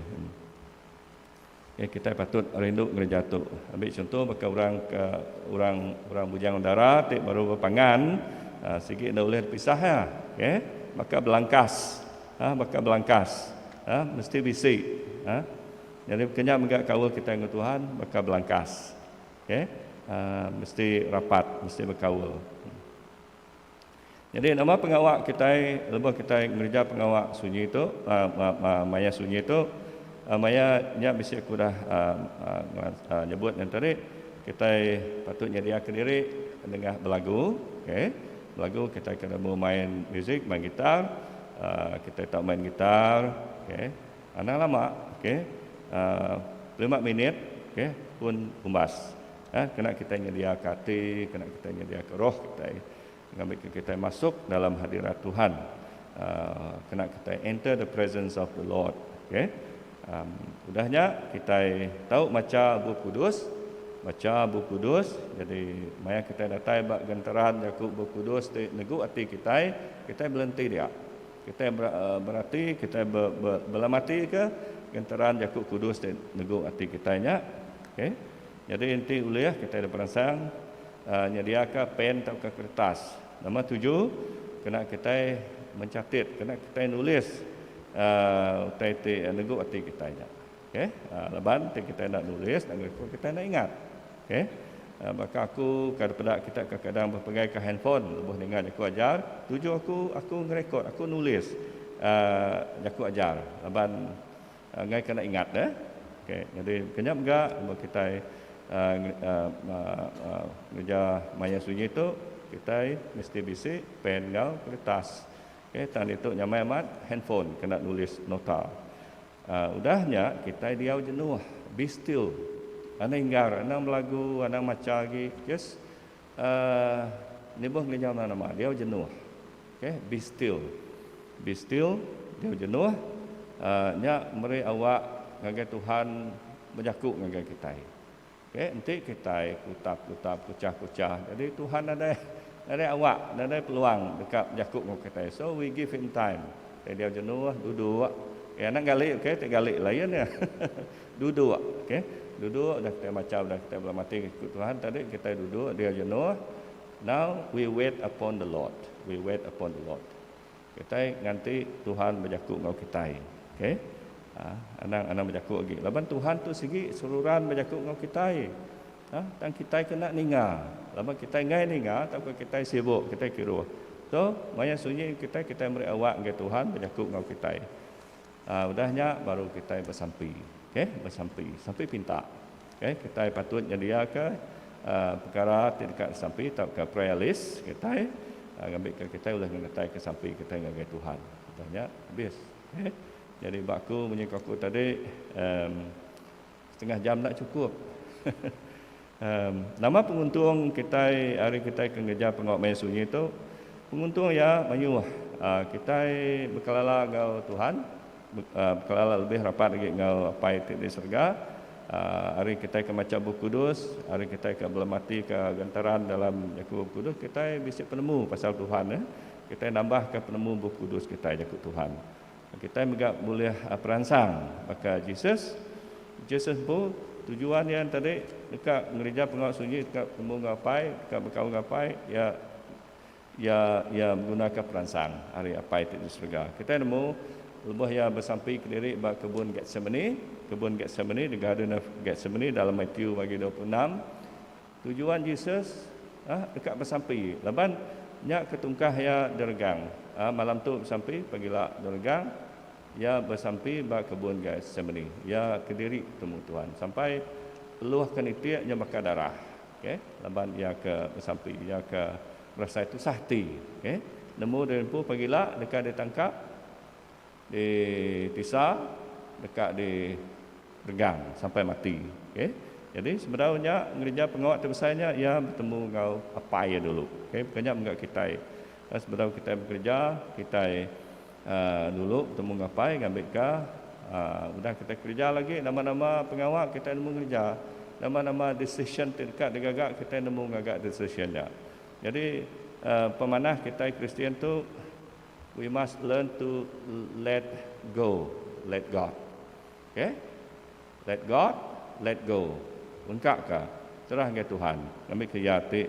Okay, kitai patut rindu ngereja tu. Ambi chunto baka orang ke orang orang bujang dara ti baru bepangan uhh sigi enda ulih dipisah iya. Okay, baka belangkas. Ha, baka belangkas. Ha, mesti bisi. Ha. Jadi baka nya mega kaul kitai enggau Tuhan baka belangkas. Okay. Ha, mesti rapat, mesti bekaul. Jadi nama pengawa kitai lebuh kitai ngereja pengawa sunyi tu, uh, maya sunyi tu, uh, maya nya bisi aku dah uh, uh, nyebut yang tadi, kitai patut nyediaka diri nengah belagu. Okay. Belagu kitai kena nemu main muzik, main gitar. Kitai tau main gitar, okay. Anang lama, okay. Lima minit, okay, pun umbas. Kena kitai nyediaka ati, kena kitai nyediaka roh kitai ngambika kitai masuk dalam hadirat Tuhan. Kena kitai enter the presence of the Lord, okay. Udah nya kitai tau macha Bup Kudus, macha Bup Kudus. Jadi maya kitai datai ba genteran jaku Bup Kudus ti negu ati kitai, kitai belenti dia. Kitai berati, kitai belamatika genteran jaku kudus ti negu ati kitai nya. Okay. Jadi enti ulih kitai diperansang nyediaka pen tauka kertas. Nama tuju? Kena kitai mencatit, kena kitai nulis utai ti negu ati kitai nya. Okay. Laban ti kitai enda nulis, enda ngerekod, kitai enda ingat. Okay. Baka aku ka dipeda kita kadang bepegai ka handphone lebuh ninga jaku ajar, tuju aku, aku ngerekod, aku nulis jaku ajar laban enggai ka enda ingat deh. Okay. Nyadi ke nya mega lebuh kitai ngereja maya sunyi tu, kitai mesti bisi pen enggau kertas. Okay, tang ditu nyamai amat handphone kena nulis nota. Udah nya kitai diau jenuh, be still. Anang inggar, anang belagu, anang macha agi. Just uhh nibuh ngereja nama-nama, diau jenuh. Okay, be still. Be still, diau jenuh. Uhh nya meri awak ngagai Tuhan bejaku ngagai kitai. Okay, enti kitai kutap-kutap, kuchah-kuchah, jadi Tuhan nadai nadai awak, nadai peluang deka bejaku enggau kitai. So we give him time. Kitai diau jenuh, duduk. Okay, anang gali okay, ti gali lain iya. Duduk, okay. Duduk udah kitai macha udah kitai bela mati jaku Tuhan tadi kitai duduk diau jenuh. Now we wait upon the Lord. We wait upon the Lord. Kitai nganti Tuhan bejaku enggau kitai. Okay. Ha, anang anang bejaku agi. Laban Tuhan tu sigi seruran bejaku enggau kitai. Ha, tang kitai kena ninga. Laban kitai enggai ninga tauka kitai sibuk, kitai kiruh. So, maya sunyi kitai, kitai meri awak ngagai Tuhan bejaku enggau kitai. Ha, udah nya baru kitai besampi. Okay, besampi. Sampi pinta. Okay, kitai patut nyediaka pekara ti deka disampi tauka prayer list kitai ngambika kitai ulih ngenataika sampi kitai ngagai Tuhan. Udah nya habis. Okay. Jadi ba aku munyi ku aku tadi um setengah jam enda chukup. um nama penguntung kitai ari kitai ke ngereja pengawa maya sunyi tu? Penguntung iya mayuh. Uh, kitai bekelala enggau Tuhan. Bekelala lebih rapat agi enggau Apai ti di serega. Ari kitai ke macha Bup Kudus, ari kitai ke belematika genteran dalam jaku Bup Kudus, kitai bisi penemu pasal Tuhan. Kitai nambahka penemu Bup Kudus kitai jaku Tuhan. Kitai mega bulih peransang baka Jesus. Jesus empu tujuan iya tadi deka ngereja pengawa sunyi, deka betemu enggau Apai, deka bekaul enggau Apai, iya Iya iya begunaka peransang ari Apai ti di serega. Kitai nemu lebuh iya besampi kediri ba kebun Getsemani, kebun Getsemani, the Garden of Getsemani dalam Matthew bagi 26, tujuan Jesus ah deka besampi laban nya ketungkah iya diregang. Ah malam tu besampi, pagila diregang. Iya besampi ba kebun Getsemani. Iya kediri betemu Tuhan sampai peluh ke nitik nya baka darah. Okay, laban iya ke besampi, iya ke berasai tusah ati. Okay, nemu diri empu pagila deka ditangkap. Di tisa deka di regang sampai mati. Okay. Jadi sebedau nya ngereja pengawa ti besai nya iya betemu enggau apai iya dulu. Okay. Baka nya mega kitai. Sebedau kitai bekereja kitai uhh dulu betemu enggau apai ngambika uhh udah kitai kereja lagi nama-nama pengawa kitai nemu ngereja. Nama-nama decision ti deka digaga kitai nemu ngaga decision nya. Jadi uhh pemanah kitai Kristian tu We must learn to let go, let God. Okay? Let God, let go. Lengkaka, serah ngagai Tuhan. Ngambika Iya ti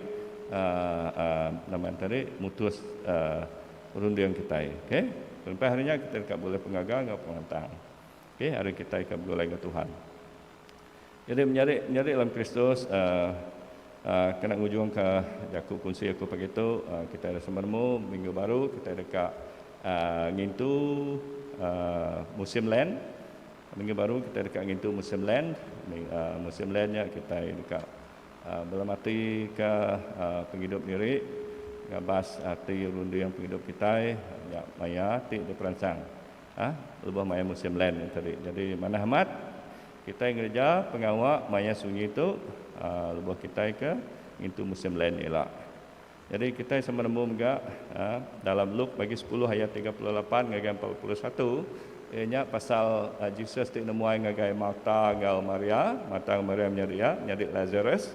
uh, uh, nama tadi mutus uh, runding kitai. Okay? Kelimpah ari nya kita deka bulih pengaga enggau pengelantang. Okay, ari kitai ke begulai enggau Tuhan. Jadi menyadi menyadi dalam Kristus uh, uh, kena ngujungka jaku kunsi aku pagi tu uh, kita ada sama nemu minggu baru kita deka uh, ngintu uh, musim Lent. Minggu baru kita deka ngintu musim Lent. Uh, musim Lent nya kita deka uh, belamati ke uh, pengidup diri ngabas ati runding pengidup kitai nya maya ti diperansang. Ha, lebuh maya musim Lent tadi. Jadi manah amat kitai ngereja pengawa maya sunyi tu ha, lebuh kitai ke ngintu musim Lent ila. Jadi kitai sama nemu mega ha, dalam Luke bagi 10 ayat 38 ngagai 41 iya nya pasal ha, Jesus ti nemuai ngagai Martha enggau Maria, Martha enggau Maria menyadi iya, menyadi Lazarus.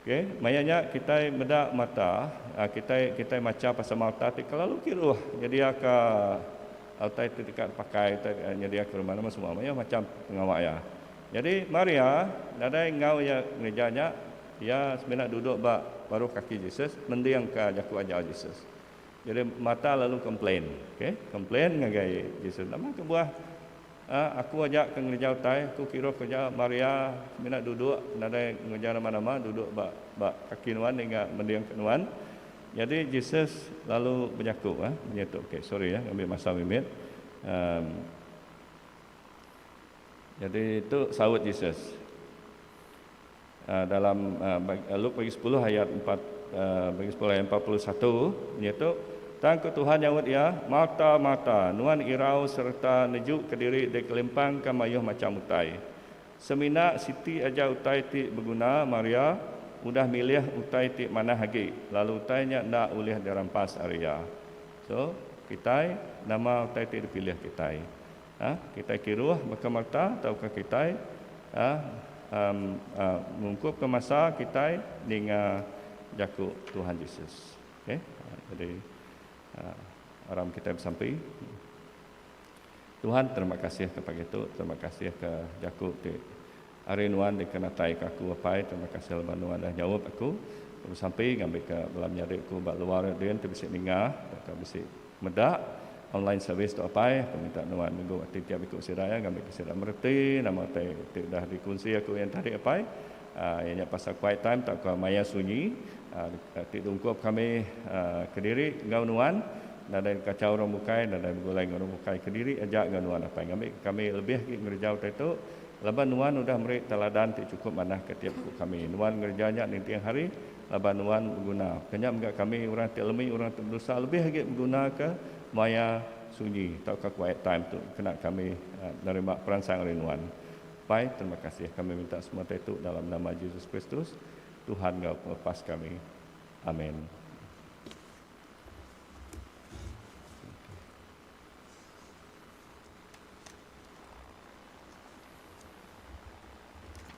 Okey, maya nya kitai meda Martha, kitai kitai macha pasal Martha ti kelalu kiruh nyediaka utai ti deka dipakai, utai nyediaka rumah nama semua mayuh macham pengawa iya. Nyadi Maria nadai enggau iya ngereja nya, iya semina duduk ba baruh kaki Jesus mendingka jaku ajar Jesus. Jadi Martha lalu complain, okey, complain ngagai Jesus, nama kebuah A Aku aja ke ngereja utai, aku kiruh kereja Maria semina duduk nadai ngereja nama-nama duduk ba ba kaki nuan ninga mending ke nuan. Nyadi Jesus lalu bejaku a munyi tu okay sorry ya ngambi masa mimit um Nyadi tu saut Jesus uh, dalam uh, Luke bagi 10 ayat 4 uh, bagi 10 ayat 41 munyi tu Tang ku Tuhan nyaut iya, Marta, Marta, nuan irau sereta nejuka diri dikelimpangka mayuh macham utai. Semina siti aja utai ti beguna, Maria udah milih utai ti manah agi, lalu utai nya enda ulih dirampas ari iya. So, kitai, nama utai ti dipilih kitai? Ha? Kitai kiruh baka Marta tauka kitai ha, um, uh, ngungkupka masa kitai ninga jaku Tuhan Jesus? Okay. Jadi aram kitai besampi. Tuhan terima kasih ke pagi tu, terima kasih ke jaku ti ari nuan dikenatai ke aku apai, terima kasih laban nuan dah nyaup aku. Besampi ngambi ke bala menyadi aku ba luar din ti bisi ninga tauka bisi meda online service tu apai, aku minta nuan negu ati tiap iku sida ya ngambi ke sida mereti nama utai ti udah dikunsi aku yang tadi apai. Iya nya pasal quiet time tauka maya sunyi ti diungkup kami kediri enggau nuan nadai kacau orang bukai nadai begulai enggau orang bukai kediri aja enggau nuan apai ngambi kami lebih agi ngereja utai tu laban nuan udah meri teladan ti chukup manah ke tiap iku kami nuan ngereja nya ninting hari laban nuan beguna ke nya mega kami orang ti lemi orang ti bedosa lebih agi beguna ke maya sunyi tauka quiet time tu kena kami nerima peransang ari nuan. Pai, terima kasih kami minta semua utai tu dalam nama Jesus Kristus, Tuhan enggau Pengelepas kami. Amin.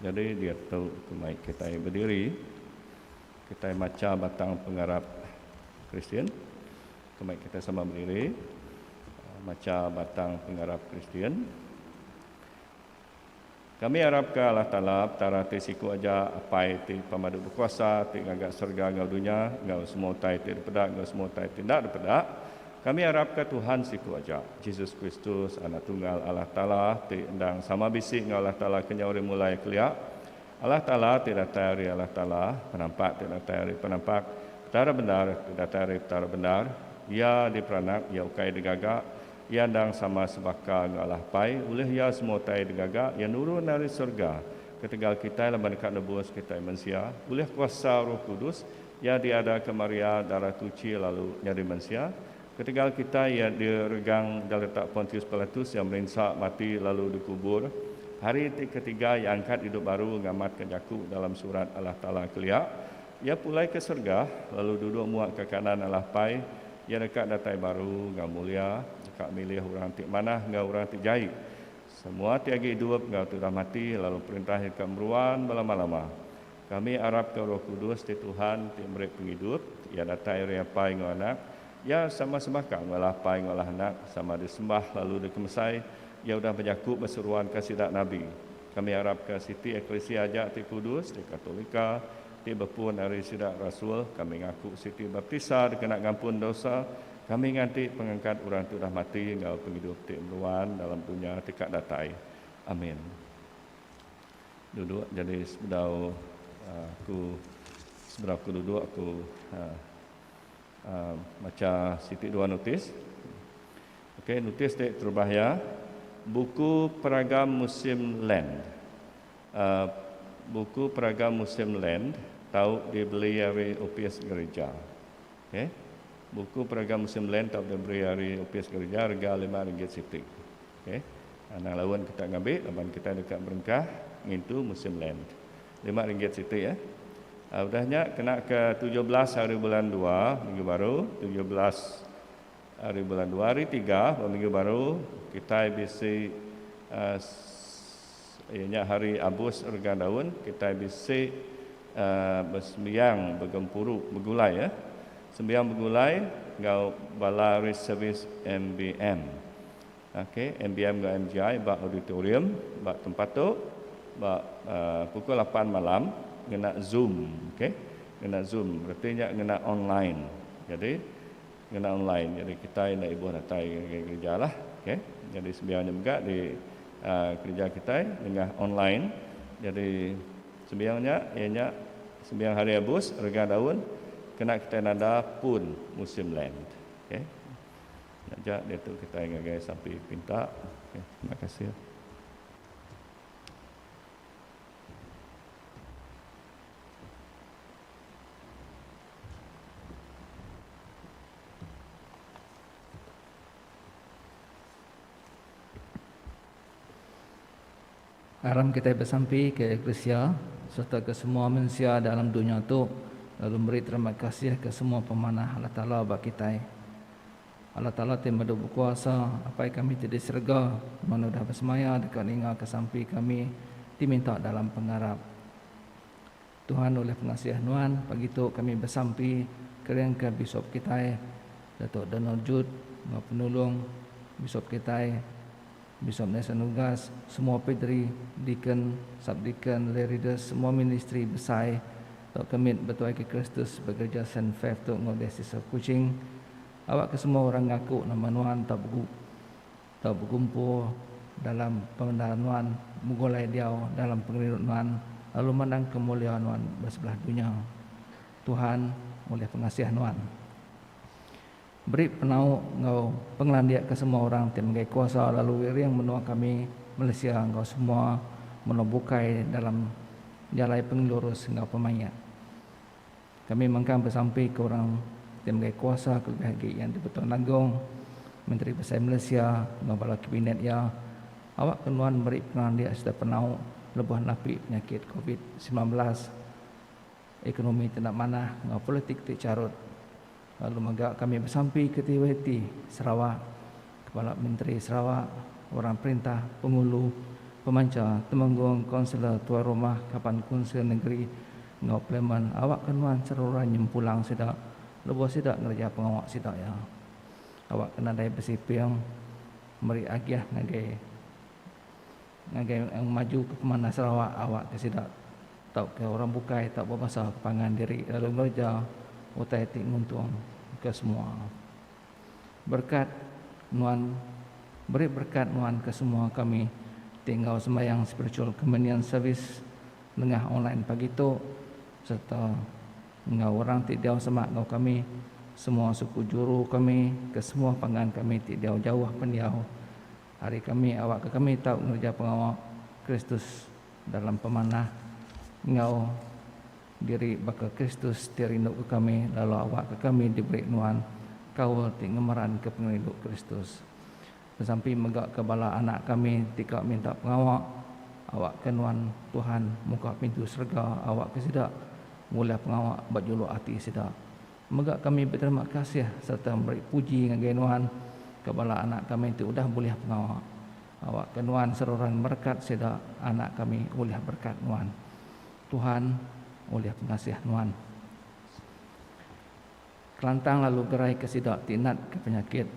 Jadi diatu kemai kitai bediri, kitai macha batang pengarap Kristian. Kemai kitai sama bediri macha batang pengarap Kristian. Kami arapka Allah Taala, Petara ti siku aja, Apai ti Pemadu Bekuasa, ti ngaga serega enggau dunya, enggau semua utai ti dipeda enggau semua utai ti enda dipeda. Kami arapka Tuhan siku aja, Jesus Kristus, Anak Tunggal Allah Taala, ti endang sama bisi enggau Allah Taala kenyau ari mulai kelia. Allah Taala ti datai ari Allah Taala, Penampak ti datai ari Penampak, Petara bendar ti datai ari Petara bendar, Iya diperanak, Iya ukai digaga, Iya endang sama sebaka enggau Allah Apai, ulih Iya semua utai digaga, Iya nurun ari serega ketegal kitai laban deka nebus kitai mensia. Ulih kuasa Roh Kudus, Iya diadaka Maria, darah tuchi lalu nyadi mensia. Ketegal kitai iya diregang diletak Pontius Pilatus iya merinsa mati lalu dikubur. Hari ti ketiga iya angkat idup baru ngamatka jaku dalam surat Allah Taala kelia. Iya pulai ke serega lalu duduk muak ke kanan Allah Apai. Iya deka datai baru enggau mulia deka milih orang ti manah enggau orang ti jai. Semua ti agi idup enggau ti udah mati lalu perintah iya deka meruan belama-lama. Kami arapka Roh Kudus ti Tuhan ti meri pengidup, Iya datai ari Apai enggau Anak. Iya sama sebaka enggau Allah Apai enggau Allah Anak, sama disembah lalu dikemesai. Iya udah bejaku ba seruanka sida nabi. Kami arapka siti eklisia aja ti kudus, ti Katolika, ti bepun ari sida rasul. Kami ngaku siti baptisa dikena ngampun dosa. Kami nganti pengangkat orang ti udah mati enggau pengidup ti meruan dalam dunya ti ka datai. Amin. Duduk jadi sebedau aku sebedau aku duduk aku uh, macha siti dua notis. Okey, notis ti terubah iya buku peragam musim Lent. Uh, buku peragam musim Lent tau dibeli ari opis gereja. Okey. Buku peragam musim Lent tau dibeli ari opis gereja rega RM5 siti. Okey. Anang laun kita ngambi laban kita deka berengkah ngintu musim Lent. RM5 siti ya. Udah nya kena ke 17 hari bulan 2 minggu baru, 17 hari bulan 2 hari 3 minggu baru kita bisi ianya hari Abus Regang Daun, kita bisi bersembiang begempuru begulai ya. Sembiang begulai enggau bala reservis MBM. Okey, MBM enggau MGI ba auditorium ba tempat tu ba pukul 8 malam ngena Zoom, okey. Ngena Zoom reti nya ngena online. Jadi ngena online jadi kitai enda ibuh datai ngagai gereja lah, okey. Jadi sembiang nya mega di gereja kitai nengah online. Jadi sembiang nya iya nya sembiang hari Abus rega daun kena kitai nanda pun musim Lent, okey. Nya aja diatu kitai ngagai sampi pinta. Okay, terima kasih. Aram kita bersampi ke Eklesia serta ke semua manusia dalam dunia tu lalu beri terima kasih ke semua pemanah Allah Taala ba kita. Allah Taala ti medu berkuasa, apai kami ti di serega, mana udah bersemaya dekat ninga ke sampi kami ti minta dalam pengarap. Tuhan oleh pengasih Nuan, pagi tu kami bersampi kering ke bishop kita, Datuk Donald Jude, ngau penolong bishop kita, Bishop Nelson Ugas, semua padri, deacon, subdeacon, lay readers, semua ministry besai tau kemit betuai ke Kristus begereja Saint Faith tu ngau Diocese of Kuching. Awak ke semua orang ngaku nama Nuan tau begu tau begumpul dalam pemendar Nuan, begulai diau dalam pengerindu Nuan, lalu mandang kemulia Nuan bersebelah dunia. Tuhan, oleh pengasih Nuan. Beri penau ngau pengelandik ke semua orang ti megai kuasa lalu wiring menua kami Malaysia ngau semua menua bukai dalam jalai pengelurus ngau pemaik. Kami mengkang bersampi ke orang ti megai kuasa kelebih agi yang di-Pertuan Agong, Menteri Besai Malaysia ngau bala kabinet ia, awak ke nuan beri pengelandik serta penau lebuh napi penyakit COVID-19, ekonomi ti enda manah ngau politik ti carut. Lalu mega kami bersampi ke TWT Sarawak, Kepala Menteri Sarawak, orang perintah, pengulu, pemanca, temenggung, kaunselor, tuai rumah, kaban kunsil negeri enggau parlimen awak ke nuan seruran nyempulang sida lebuh sida ngereja pengawa sida iya. Awak ke nadai besiping meri agih ngagai ngagai maju ke pemanah Sarawak awak ke sida tauka orang bukai tau bebasa ke pangan diri lalu ngereja utai ti nguntung ke semua. Berkat nuan beri berkat nuan ke semua kami ti enggau sembahyang spiritual communion service nengah online pagi tu serta enggau orang ti diau semak enggau kami semua suku juru kami ke semua pangan kami ti diau jauh pendiau ari kami awak ke kami tau ngereja pengawa Kristus dalam pemanah enggau diri baka Kristus ti rindu ke kami lalu awak ke kami diberi nuan. kaul ti ngemeranka pengerindu Kristus. Besampi mega ke bala anak kami ti ka minta pengawa, awakka Nuan, Tuhan, muka pintu serega awakka sida ngulih pengawa ba juluk ati sida. Mega kami beterima kasih sereta meri puji ngagai Nuan ke bala anak kami ti udah bulih pengawa. Awakka Nuan seruran merekat sida anak kami ulih berekat Nuan. Tuhan, ulih pengasih Nuan. Kelantang lalu gerai ke sida ti nat ke penyakit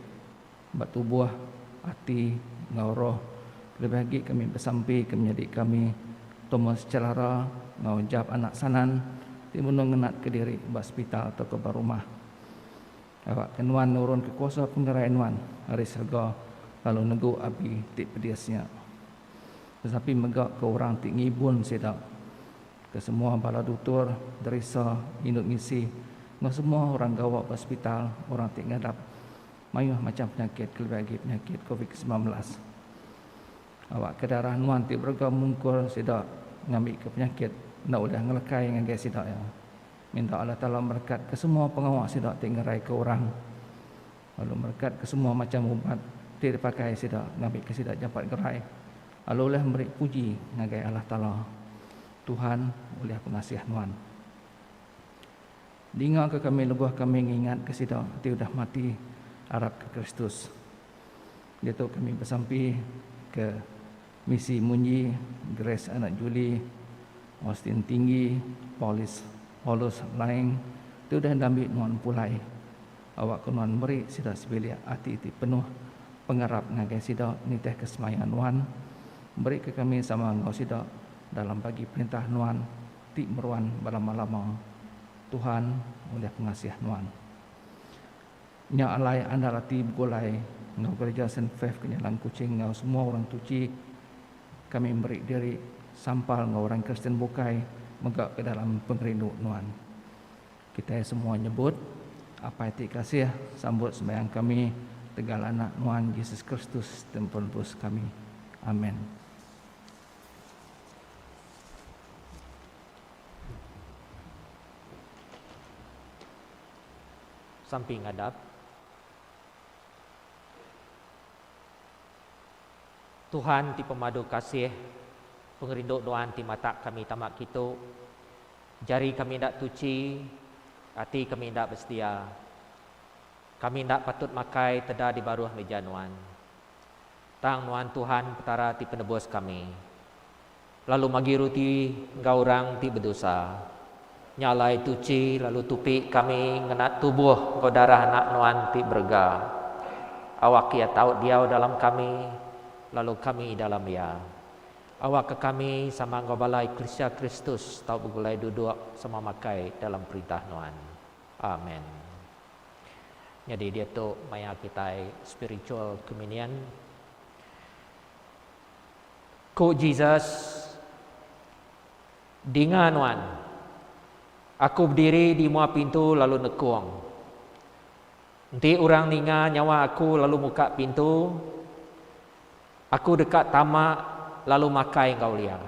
ba tubuh, ati enggau roh. Kelebih agi kami besampi ke menyadi kami Thomas Chelara enggau Jap anak Sanan ti benung ngenat ke diri ba sepital tauka ba rumah. Awak ke nuan nurun ke kuasa pengerai nuan ari serega lalu negu abi ti pedis nya. Besampi mega ke orang ti ngibun sida. Ke semua bala dutur, derisa, indu misi, enggau semua orang gawa ba sepital, orang ti ngadap mayuh macham penyakit kelebih agi penyakit covid 19. Awakka darah nuan ti berega mungkur sida ngambika penyakit enda ulih ngelekai ngagai sida iya. Minta Allah Taala merekatka semua pengawa sida ti ngeraika orang lalu merekatka semua macham ubat ti dipakai sida ngambika sida jampat gerai. Lalu ulih meri puji ngagai Allah Taala, Tuhan ulih pengasih Nuan. Dingaka kami lebuh kami ngingatka sida ti udah mati arapka Kristus. Diatu kami besampi ke Misi Munyi, Grace anak Julie, Austin Tinggi, Paulis Paulus Laing ti udah diambi Nuan pulai. Awakka Nuan meri sida sebilik ati ti penuh pengarap ngagai sida nitihka semaya Nuan. Berika kami sama enggau sida dalam bagi perintah Nuan ti meruan belama-lama, Tuhan, ulih pengasih Nuan. Nya alai andal ati begulai enggau Gereja Saint Faith Kenyalang Kuching enggau semua orang tuchi, kami meri diri sampal enggau orang Kristian bukai mega ke dalam pengerindu Nuan. Kitai semua nyebut, Apai ti kasih, sambut sembahyang kami tegal Anak Nuan Jesus Kristus ti Penebus kami. Amen. Sampi ngadap. Tuhan ti pemadu kasih, pengerindu Nuan ti matak kami tama kitu. Jari kami enda tuchi, ati kami enda besedia. Kami enda patut makai teda di baruh mija Nuan. Tang Nuan Tuhan Petara ti Penebus kami, lalu magi ruti enggau orang ti bedosa. Nya alai tuchi lalu tupi kami ngena tubuh enggau darah Anak Nuan ti berega. Awak Iya tau diau dalam kami, lalu kami dalam Iya. Awakka kami sama enggau bala eklisia Kristus tau begulai duduk sama makai dalam Perintah Nuan. Amen. Nyadi diatu maya kitai spiritual communion. Ku Jesus, Dinga nuan, Aku bediri di mua pintu lalu nekung. Enti orang ninga nyawa aku lalu muka pintu, Aku deka tama lalu makai enggau iya,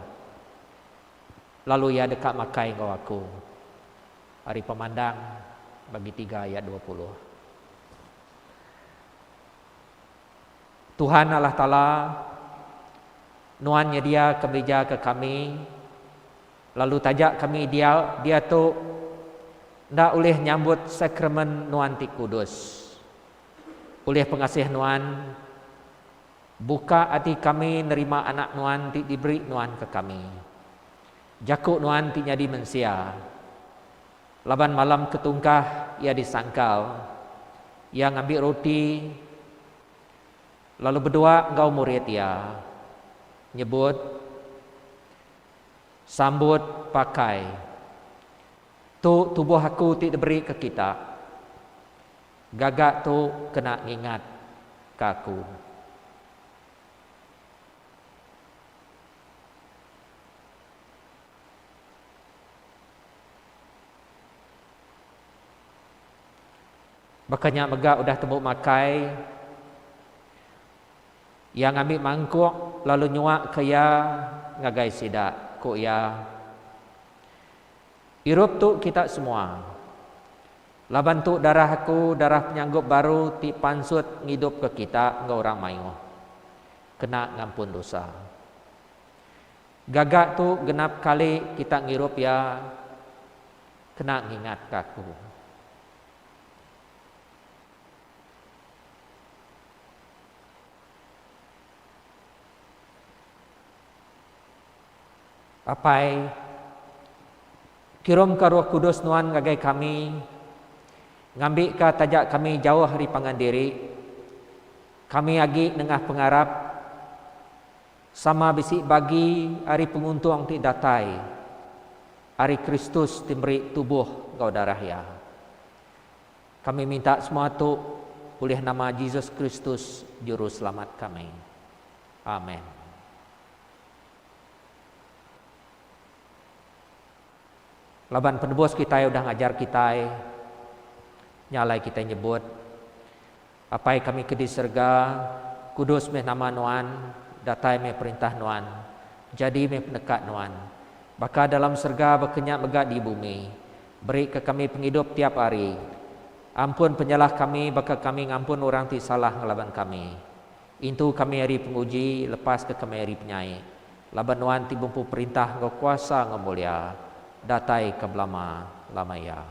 lalu iya deka makai enggau aku. Ari Pemandang bagi tiga ayat 20. Tuhan Allah Taala, Nuan nyediaka mija ke kami, lalu taja kami dia diatu enda ulih nyambut sakramen Nuan ti kudus. Ulih pengasih Nuan, buka ati kami nerima Anak Nuan ti diberi Nuan ke kami. Jaku Nuan ti nyadi mensia. Laban malam ketungkah Iya disangkal, Iya ngambi roti lalu bedua enggau murid Iya, nyebut, Sambut pakai. Tu tubuh aku ti diberi ke kita. Gaga tu kena ngingat ka aku. Baka nya mega udah tembu makai, iya ngambi mangkuk lalu nyuaka iya ngagai sida, ku iya, Irup tu kita semua. Laban tu darah aku, darah penyanggup baru ti pansut ngidupka kita enggau orang mayuh, kena ngampun dosa. Gaga tu genap kali kita ngirup iya kena ngingatka aku. Apai, kirumka Roh Kudus Nuan ngagai kami, ngambika taja kami jauh ari pangan diri, kami agi nengah pengarap sama bisi bagi ari penguntung ti datai ari Kristus ti meri tubuh enggau darah Iya. Kami minta semua tu ulih nama Jesus Kristus Juruselamat kami. Amen. Laban penebus kitai udah ngajar kitai, nya alai kitai nyebut, Apai kami ke di serega, kudus meh nama Nuan, datai meh perintah Nuan, jadi meh peneka Nuan, baka dalam serega baka nya mega di bumi. Beri ke kami pengidup tiap hari. Ampun penyalah kami baka kami ngampun orang ti salah ngelaban kami. Intu kami ari penguji, lepaska kami ari penyai. Laban Nuan ti bempu perintah enggau kuasa enggau mulia, datai ke belama lama iya.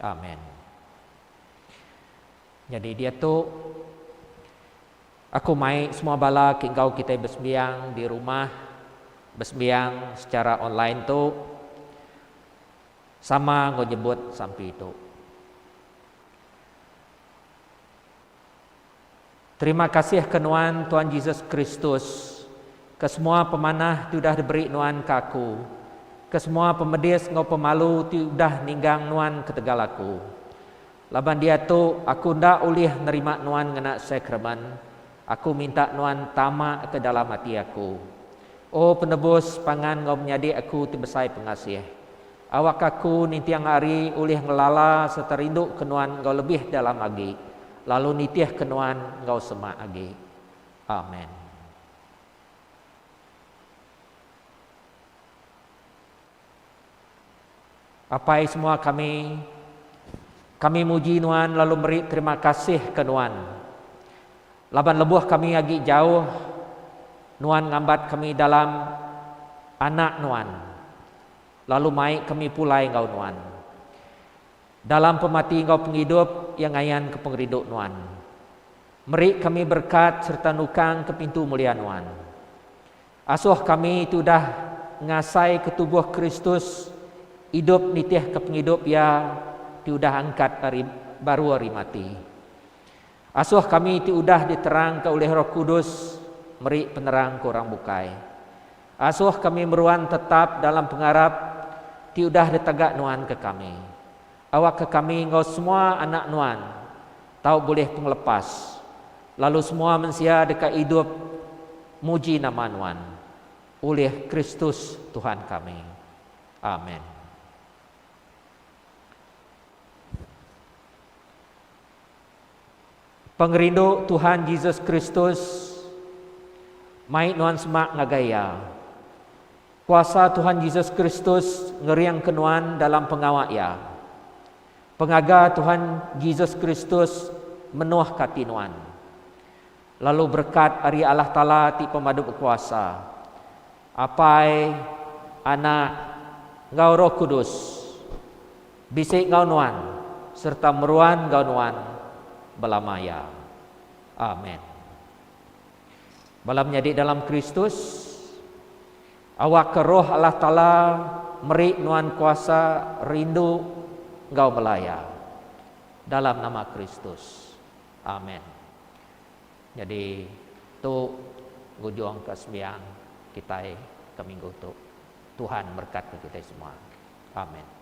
Amen. Nyadi diatu, aku mai semua bala ke enggau kitai besembiang di rumah, besembiang secara online tu, sama enggau nyebut sampi tu. Terima kasih ke Nuan, Tuan Jesus Kristus, ke semua pemanah ti udah diberi Nuan ke aku, ke semua pemedis enggau pemalu ti udah ninggang Nuan ketegal aku. Laban diatu aku enda ulih nerima Nuan ngena sakramen, aku minta Nuan tama ke dalam ati aku. O Penebus, pangan enggau menyadi aku ti besai pengasih, Awakka aku ninting hari ulih ngelala sereta rindu ke Nuan enggau lebih dalam agi, lalu nitihka Nuan enggau semak agi. Amen. Apai semua kami, kami muji Nuan lalu meri terima kasih ke Nuan. Laban lebuh kami agi jauh, Nuan ngambat kami dalam Anak Nuan. Lalu mai kami pulai enggau Nuan. Dalam pemati enggau pengidup iya ngayanka pengerindu Nuan. Meri kami berekat sereta nukangka pintu mulia Nuan. Asuh kami ti udah ngasaika tubuh Kristus idup nitihka pengidup iya ti udah angkat ari baru ari mati. Asuh kami ti udah diterangka ulih Roh Kudus meri penerang ke orang bukai. Asuh kami meruan tetap dalam pengarap ti udah ditaga Nuan ke kami. Awakka kami enggau semua anak Nuan tau bulih pengelepas, lalu semua mensia deka idup muji nama Nuan, ulih Kristus Tuhan kami. Amen. Pengerindu Tuhan Jesus Kristus mai nuan semak ngagai Iya. Kuasa Tuhan Jesus Kristus ngeringka nuan dalam pengawa Iya. Pengaga Tuhan Jesus Kristus menuhka ati nuan. Lalu berekat ari Allah Taala ti Pemadu Bekuasa, Apai, Anak, enggau Roh Kudus, Bisi enggau nuan sereta meruan enggau nuan belama iya. Amen. Bala menyadi dalam Kristus, awakka Roh Allah Taala meri nuan kuasa rindu enggau melaya. Dalam nama Kristus. Amen. Nyadi tu ngujungka sembiang kitai ke minggu tu. Tuhan merekatka kitai semua. Amen.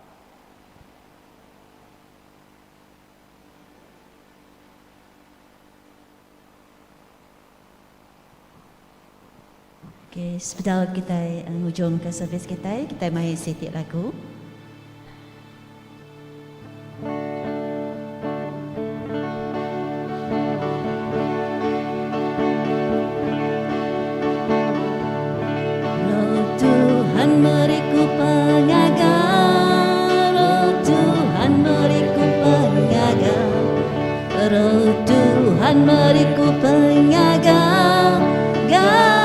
Okay, sebedau kitai ngujungka servis kitai, kitai mai siti lagu. Roh Tuhan meriku pengaga, Roh Tuhan meriku pengaga. Tuhan meriku pengaga. Ga.